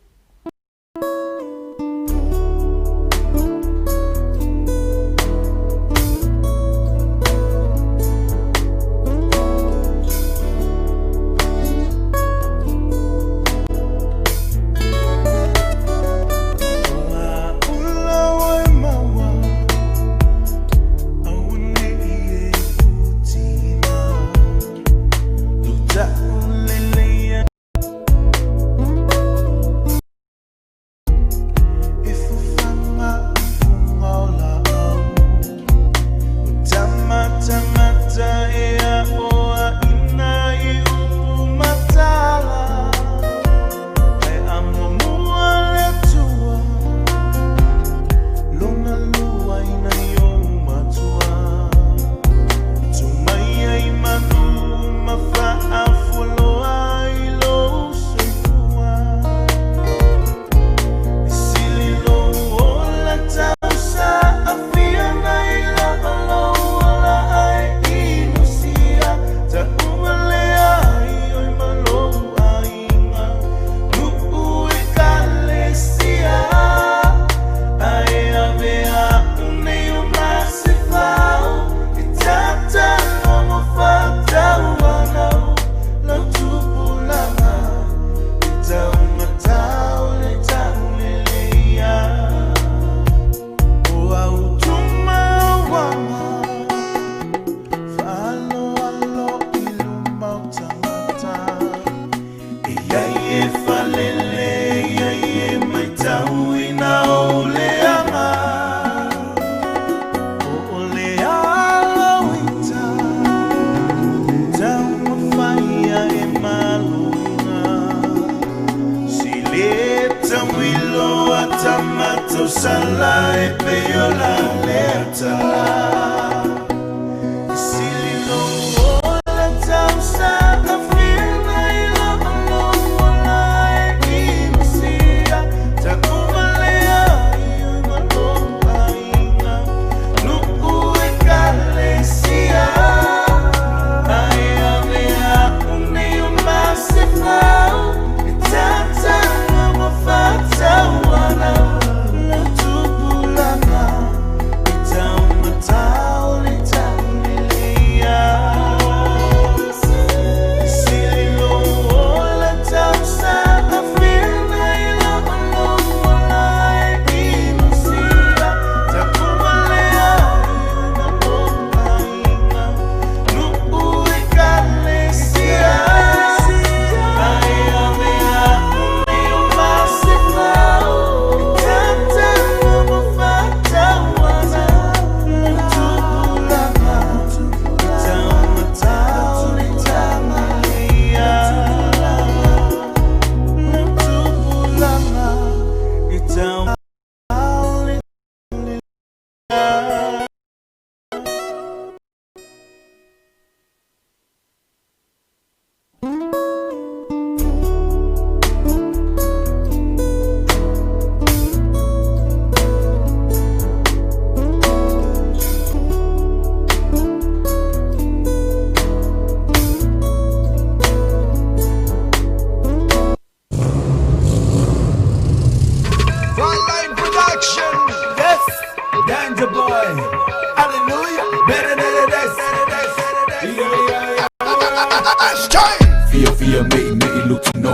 Fia fia mei mei lutino.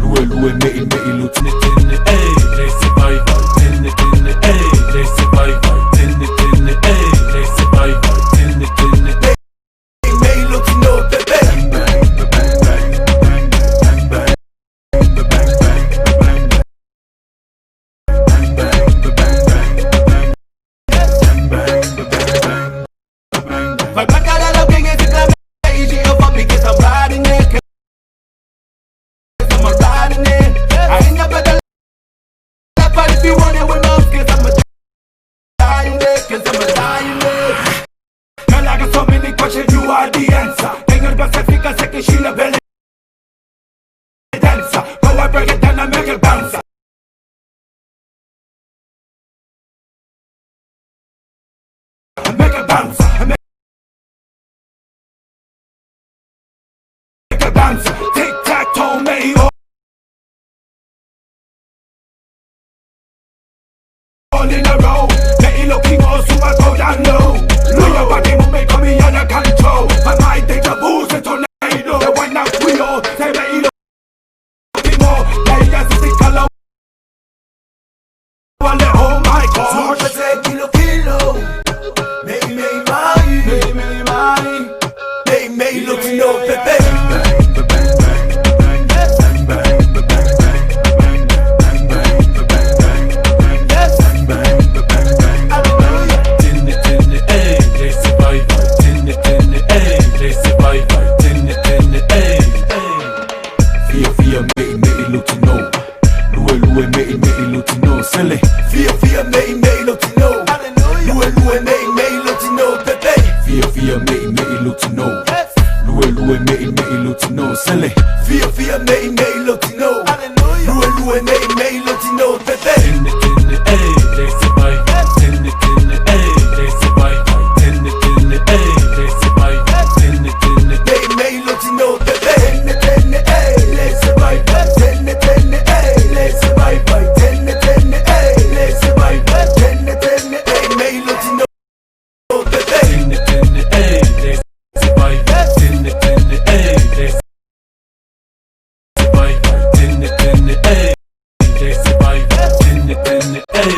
Lue lue mei mei lutine tene eh. Le se vai vai tene tene eh. Le se vai vai tene tene eh. Le se vai vai tene tene eh. Mei lutino bebe. Bang bang bang bang bang bang bang bang bang bang bang bang bang. Vai pra caralho alguém esse clave. Eu vou me que I'm riding it. 'Cause I'm riding it. I ain't never the left, but if you want it with us, 'cause I'm a dying it. 'Cause I'm a dying it. Girl, I got so many questions, you are the answer. Tengo el Pacifica, sé que she la belly dancer. Go I break it down, I make it bounce. I make it bounce. I make it bounce. Tic tac toe, me all in a row. Me looking all super go down low. Look at what they make me under control. My mind deja vu, a tornado. The one now we all say me looking more. Yeah, yes, it's color. Oh my God. Kilo kilo. Mei mei mai. Mei mei mai. Mei mei lutino bebe. Tene tene eh, le se vai vai. Tene tene eh, le se vai vai. Tene tene eh. Fia fia mei mei lutino. Lue lue mei mei lutino. Sele. Fia fia mei mei lutino. Lue lue mei mei lutino bebe. Fia fia mei mei lutino. Lue lue mei mei lutino. Sele. Fia fia mei mei lutino. Lue lue mei mei lutino bebe. Tene tene eh, le se vai vai. Tene tene eh, le se vai vai. Tene tene eh, le se vai vai. Tene tene mei mei lutino bebe. Tene tene eh, le se vai vai. Tene tene eh, le se vai vai. Tene tene eh, le se vai vai. Tene tene eh, mei lutino bebe. Tene tene eh, le se vai vai. Tene tene eh, le se vai vai. Tene tene eh, le se vai vai. Tene tene eh.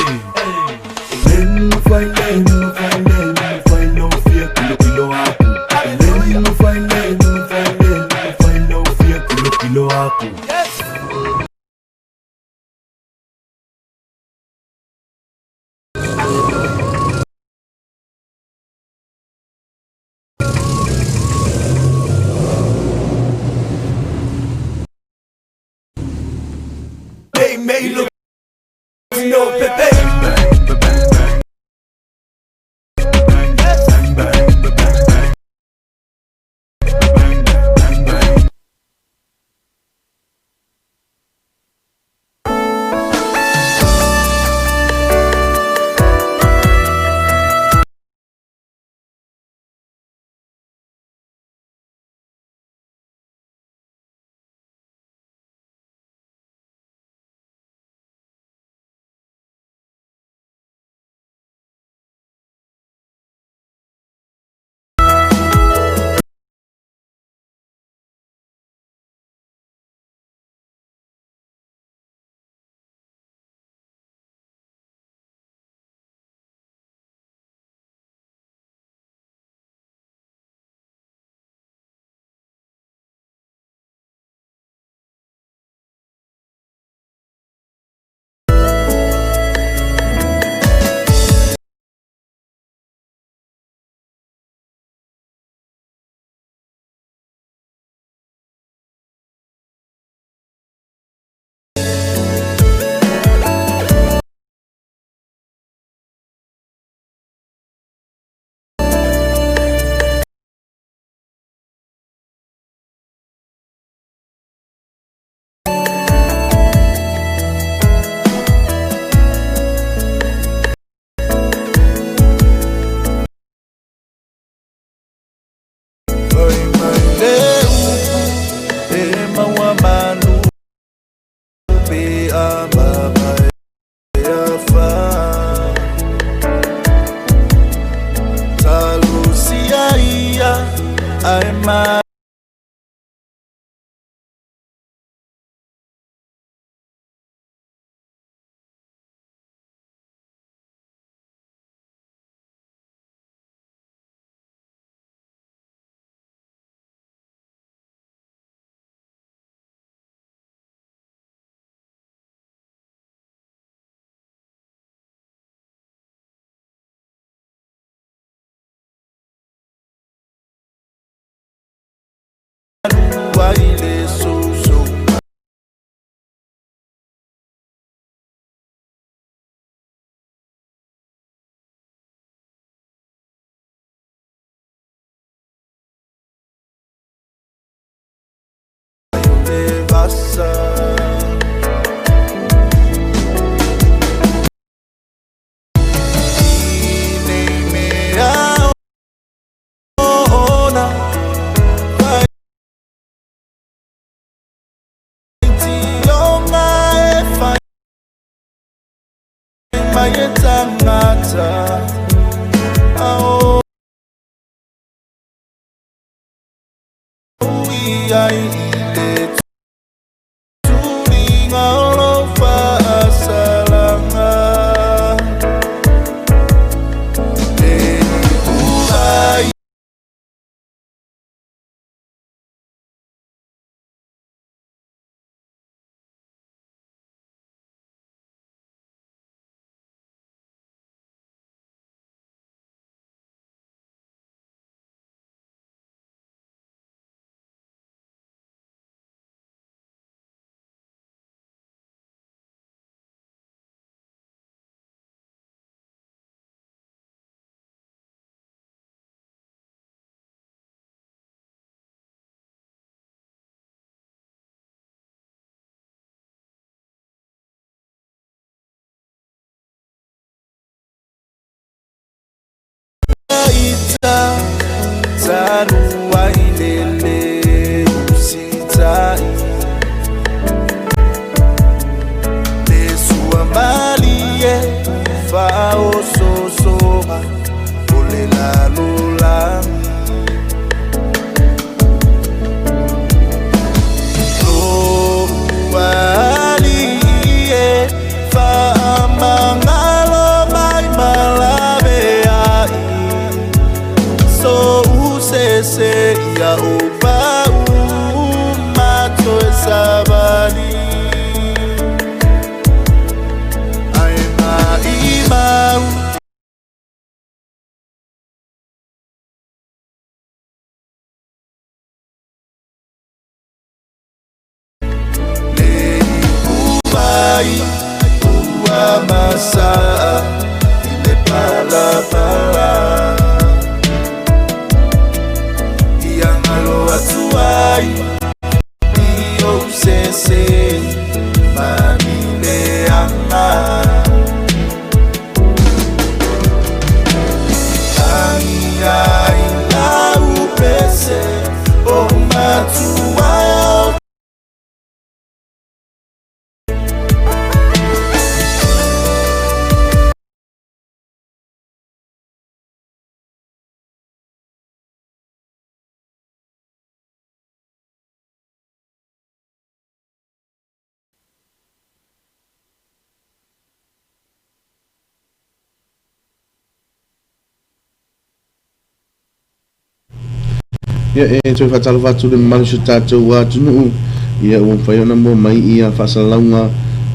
Len fai len fai len fai lo fia kilo kilo aku. Len fai len fai len fai lo fia kilo kilo aku. Mei mei lutino bebe. mai e tagata a o i ai i le tuliga o lou faasalaga. Le ipu ai ita talu ai le lē usitai le suamalie faaososoga o le lalolagi lou alii e faamagalo mai malaveai so usese ia o pau mato e savali ae maimau. Le ipu mai ua masaa i le palapala ia galo atu ai i ou sese manileaga lagi ai lau pese o matua. Ia e toe faatalofa atu le mamalu o si o tatou atunuu, ia ua mafai ona maua mai ia faasalalauga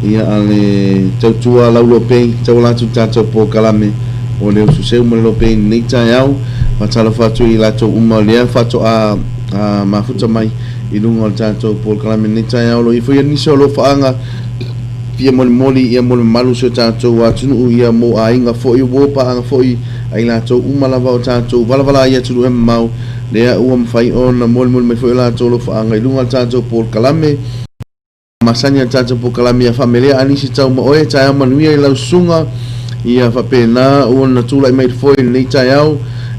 ia a le tautua lau lopei tauala atu i le tatou polokalame o le ususeu ma le lopei i lenei taeao. Faatalofa atu i latou uma o lea faatoa mafuta mai i luga o le tatou polokalame i lenei taeao. O lo o i ai foi nisi o alofaaga fia molimoli ia mo le mamalu o si o tatou atunuu ia mo aiga foi uo paaga foi a i latou uma lava o tatou valavala i atunuu e mamao lea ua mafai ona molimoli mai foi o latou alofaaga i luga o le tatou polokalame. Masani a le tatou polokalame ia faamelea a nisi tau ma oe taeao manuia i lau susuga ia faapena ona tulai mai foi i lenei taeao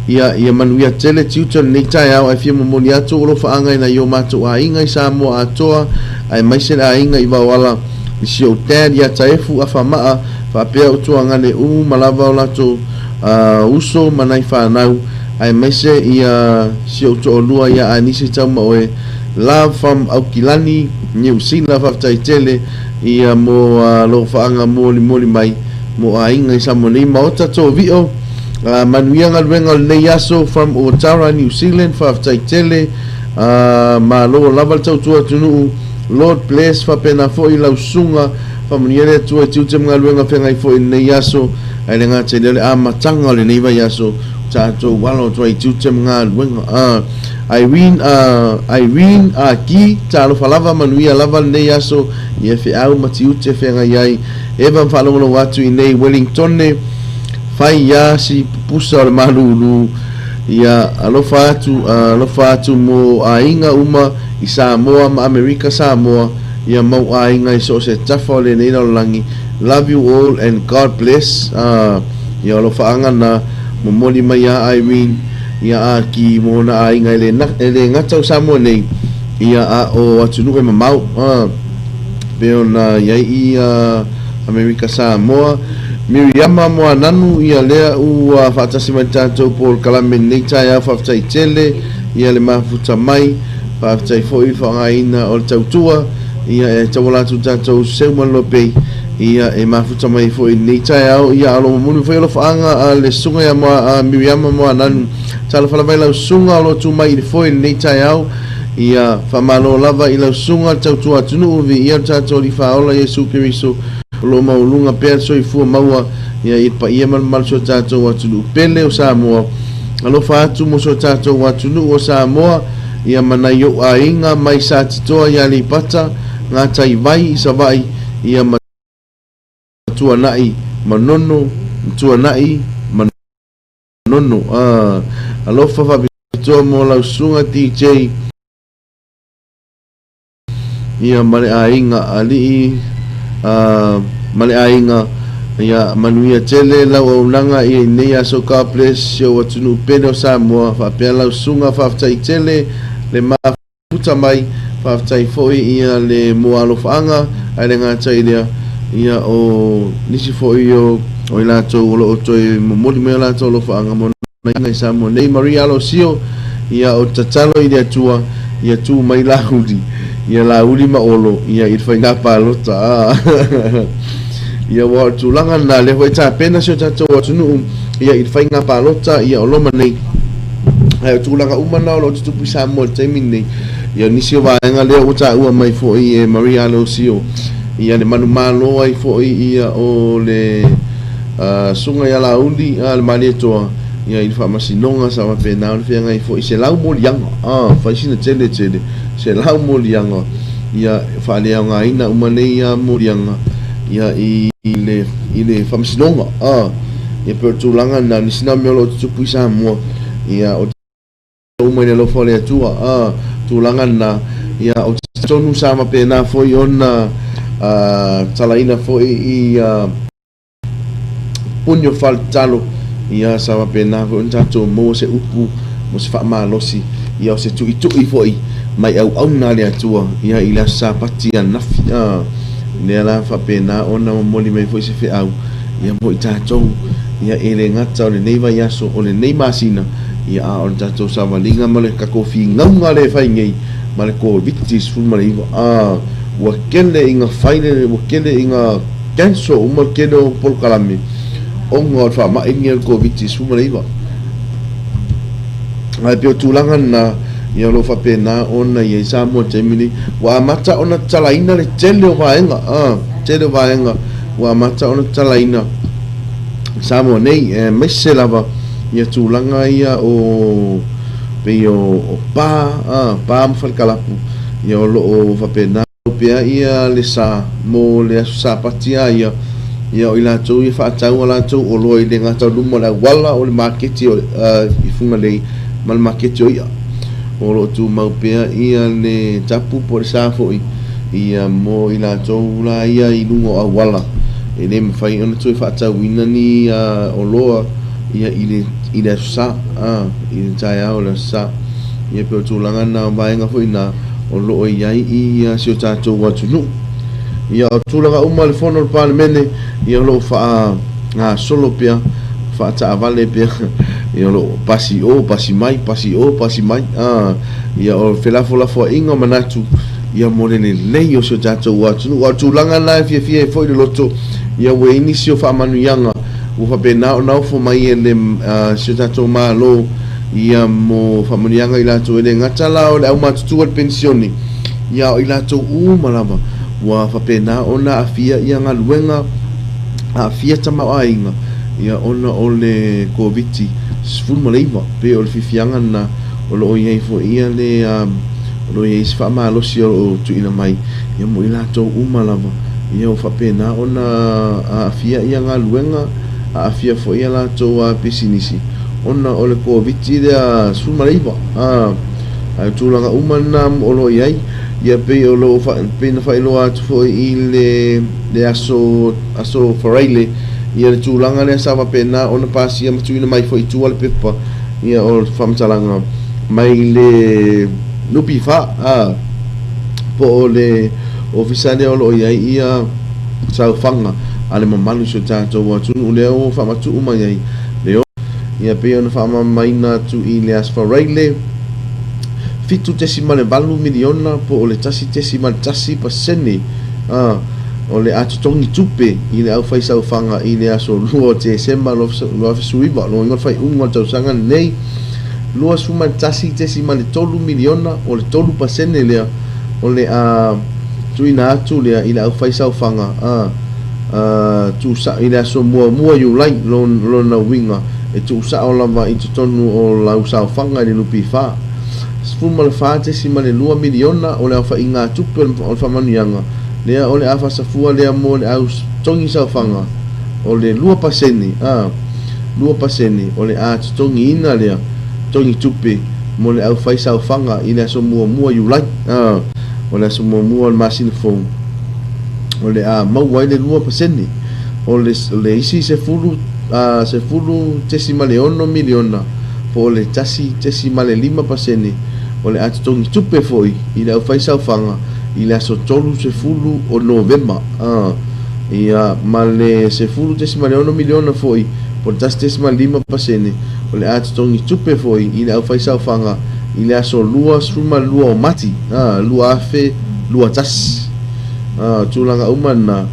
ia ia manuia tele tiute o lenei taeao ae fia momoli atu alofaaga i nai o matou aiga i Samoa atoa aemaise le aiga i Vaoala i si ou dad ia Taefu Afamaa faapea utuagane uma lava o latou uso ma nai fanau aemaise ia si ou toalua ia Anise Taumaoe Love from Aukilani Niu Sila faafetai tele ia mo lou faaga molimoli mai mo aiga i Samoa nei Maota Tovio manuia galuega o lenei aso from Otara New Zealand faafetai tele malo lava le tautua atunuu Lord bless faapena foi lau susuga faamanuia le Atua i tiute ma galuega feagai foi i lenei aso ae le gata i lea o le amataga o lenei vaiaso tatou alo atu ai i tiute ma galuega. Irene Irene Aki talofa lava manuia lava lenei aso i feau ma tiute feagai ai Eva ma faalogologo atu i nei Wellingtone fai ia si pupusa o le malulu ia alofa atu alofa atu mo aiga uma i Samoa ma Amerika Samoa ia mau aiga i so o se tafa o lenei lalolagi love you all and God bless ia alofaaga na momoli mai ia Irene ia Aki mo ona aiga e le e le gata o Samoa nei ia a o atunuu e mamao pei ona i ai i Amerika Samoa. Miriama Moananu, ia lea ua faatasi mai le tatou polokalame i lenei taeao, faafetai tele ia le mafuta mai, faafetai foi i le faaaogaina o le tautua, ia e tauala atu i le tatou Seuman Lopei, ia e mafuta mai ai foi i lenei taeao, ia a o lo o momoli foi alofaaga a le Susuga ia Moa, a Miriama Moananu, talofa lava i lau susuga o lo o tu mai i le foe i lenei taeao, ia faamalo lava i lau susuga le tautua atunuu, viia lo tatou Alii Faaola Iesu Keriso. O lo o maualuga pea le soifua maua i le paia ma le mamalu o si o tatou atunuu pele o Samoa. Alofa atu mo si o tatou atunuu o Samoa, ia ma nai ou aiga mai Satitoa i Aleipata, Gataivai i Savaii, ia ma Tuanai Manono, Tuanai Manono. Alofa faapitoa mo lau susuga DJ. Ia ma le aiga alii a ma le aiga ia manuia tele lau auaunaga ia i nei aso God bless si ou atunuu pele o Samoa faapea lau susuga faafetai tele le mafuta mai faafetai foi ia le mua alofaaga ae le gata i lea ia o nisi foi o i latou o loo toe momoli mai o latou alofaaga mo i Samoa nei Maria Alosio ia o tatalo i le Atua ia tu mai Laauli ia Laauli ma Olo ia i le faiga palota a ia ua o le tulaga lena lea foi e tapena si o tatou atunuu ia i le faiga palota ia o loma nei ae o tulaga uma na o lo o tutupu i Samoa i le taimi lenei ia o nisi o vaega lea ua taua mai foi e Maria Alosio ia le manumalo ai foi ia o le Susuga ia Laauli a le Malietoa, ia i le faamasinoga sa faapena ona feagai foi i 100 moliaga, a, fai sina tele tele, 100 moliaga, ia faaleaogaina uma nei a moliaga, ia i le, i le faamasinoga, a, ia pei o le tulaga lena, nisi na mea o lo o tutupu i Samoa, ia o. Uma i le alofa o le Atua, a, tulaga lena, ia, ou te talitonu sa faapena foi ona, a, talaina foi i, a, puni o faletatalo, ia, sa faapena foi ona tatou maua se upu mo se faamalosi, ia, o se tuitui foi mai auauna a le Atua, ia, i le Aso Sapati ananafi, a, lea la faapena ona momoli mai foi se feau, ia, mo i tatou, ia, e le gata o lenei vaiaso, o lenei masina, Ia, a o le tatou savaliga ma le tatou finauga lea e fai nei ma le Koviti-19, a, ua tele ina fai le, ua tele ina cancel uma le tele o polokalame ona o le faamai lenei o le Koviti-19. Ae pei o tulaga lena, ia o lo o faapena ona i ai Samoa i le taimi lenei. Ua amata ona tatalaina le tele o vaega, a, tele o vaega ua amata ona tatalaina i Samoa nei, aemaise lava ia tulaga ia o pei o pa, a, pa ma falekalapu, ia o lo o faapena pea ia le sa mo le aso Sapati a ia, ia o i latou ia faatau a latou oloa i le gata o luma o le auala o le maketi o, a, i Fugalei ma le maketi o i'a. O lo o tumau pea ia le tapu po o le sa foi ia mo i latou la ia i luga o auala e le mafai ona toe faatauina ni oloa ia i le i le Aso Sa, a, i le taeao o le Aso Sa. Ia pei o tulaga na o vaega foi na o lo o i ai i si o tatou atunuu. Ia o tulaga uma o le fono a le Palemene, ia o lo o faagasolo pea, faataavale pea, ia o lo o pasi i o, pasi mai, pasi i o, pasi mai, a, ia o felafolafoaiga o manatu, ia mo le lelei o si o tatou atunuu. A o le tulaga lena e fiafia ai foi le loto, ia ua i ai nisi o faamanuiaga ua faapena ona ofo mai e le si o tatou Malo ia mo faamanuiaga i latou e le gata la o le aumatutua i le penisione, ia a o i latou uma lava ua faapena ona aafia ia galuega, aafia tamaoaiga ia ona o le Koviti-19. Pei o le fiafiaga lena o lo o i ai foi ia le o lo o i ai se faamalosi o lo o tuuina mai ia mo i latou uma lava ia ua faapena ona aafia ia galuega, aafia foi a latou pisinisi ona o le Koviti lea 19. A, ae o tulaga uma na o lo o i ai, ia pei o lo o pei na faailoa atu foi i le le aso aso Faraile ia le tulaga lea sa faapena ona pasia ma tuuina mai foi i tua le pepa ia o le faamatalaga mai le NPF, a, po o le ofisa lea o lo o i ai ia saofaga a le mamalu o si o tatou atunuu lea ua faamatuu mai ai le Ia pei ona faamalamalamaina atu i le Aso Faraile, $7.8 miliona po o le 1.1% o le a totogi tupe i le aufaisaofaga i le aso 2 o Tesema 2019, lona uiga o le faaiuga o le tausaga lenei, $21.3 miliona o le 3% lea o le a tuuina atu lea i le aufaisaofaga tuusao i le aso muamua Iulai, lona uiga e tuusao lava i totonu o lau saofaga i le NPF. $14.2 miliona o le aofaiga tupe o le faamanuiaga lea o le a faasafua lea mo le au totogi saofaga o le 2%, 2% o le a totogiina lea totogi tupe mo le aufai saofaga i le aso muamua Iulai, o le aso muamua o le masina fou. O le a maua ai le 2% o le isi $10.6 miliona po o le 1.5% o le a totogi tupe foi i le aufaisaofaga i le aso 30 o Novema, ia, ma le $10.6 miliona foi po o le 1.5% o le a totogi tupe foi i le aufaisaofaga i le aso 22 o Mati 2021. O tulaga uma na,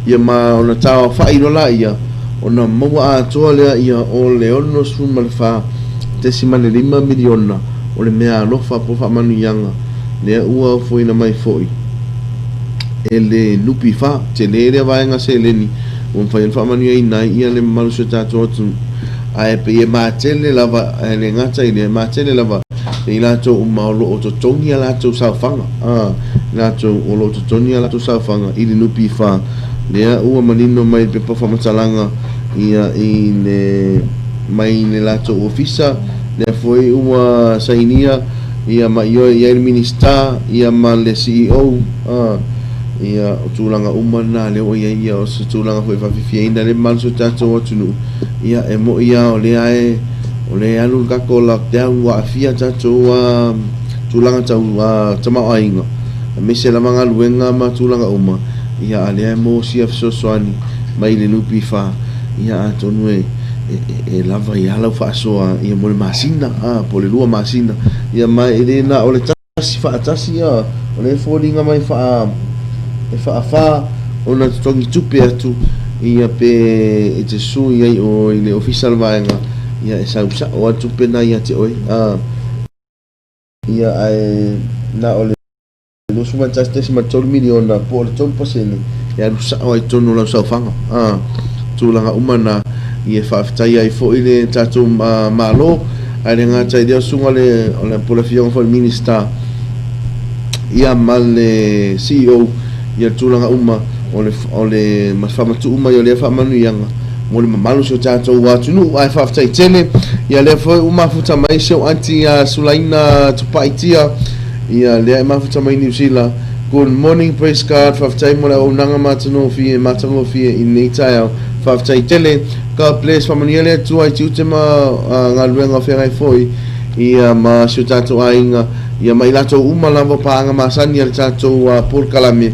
ia ma ona taaofai loa laia, ona maua atoa lea ia o le $64.5 miliona o le meaalofa po o faamanuiaga lea ua ofoina mai foi e le NPF. Tele lea vaega seleni ua mafai ona faamanuiaina ai ia le mamalu o si o tatou atunuu, ae pei e matele lava, e le gata i lea, e matele lava i latou uma o lo o totogi a latou saofaga, i latou o lo o totogi a latou saofaga i le NPF, lea ua manino mai i le pepa faamatalaga ia i le mai le latou ofisa, lea foi ua sainia ia ma ioe i ai le Minisita ia ma le CEO, ia o tulaga uma na lea ua i ai ia o se tulaga foi e faafiafiaina ai le mamalu o si o tatou atunuu, ia e moi lava o lea e O lea e alu le tatou lockdown ua aafia tatou tulaga tau tamaoaiga aemaise lava galuega ma tulaga uma, ia a lea e maua sia fesoasoani mai le NPF, ia atonu e e lava ai lava lau faasoa ia mo le masina po o le 2 masina, ia ma e le na o le tasi faatasi a o lea e foliga mai faa e faafa ona totogi tupe atu ia pe e te susu i ai o i le ofisa o le vaega ia e sau sao a tupe na ia te oe a ia ae na o le $21.3 miliona po o le 3% e alu sao ai totonu o lau saofaga a tulaga uma na ia e faafetai ai foi le tatou Malo Ae le gata i lea o susuga le o le po o le afioga foi i le Minisita ia ma le CEO ia tulaga uma o le o le faamatuu mai o lea faamanuiaga mo le mamalu o si o tatou atunuu. Ae faafetai tele ia lea foi ua mafuta mai si ou aunty ia Sulaina Tupaitia ia lea e mafuta mai Niu Sila. Good morning, praise God. Faafetai mo le auaunaga matagofie matagofie i lenei taeao. Faafetai tele. God bless, faamanuia le Atua i tiute ma galuega o feagai foi ia ma si o tatou aiga ia ma i latou uma lava o paaga masani a le tatou polokalame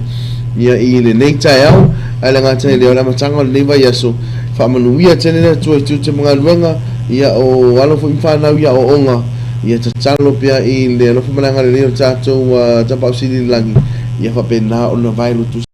ia i lenei taeao. Ae le gata i lea o le amataga o lenei vaiaso, faamanuia tele le Atua i tiute ma galuega ia o alo foi ma fanau i aoaoga ia tatalo pea i le alofa ma le agalelei o le tatou Tapaau Sili i le Lagi ia faapena ona vaelutusa.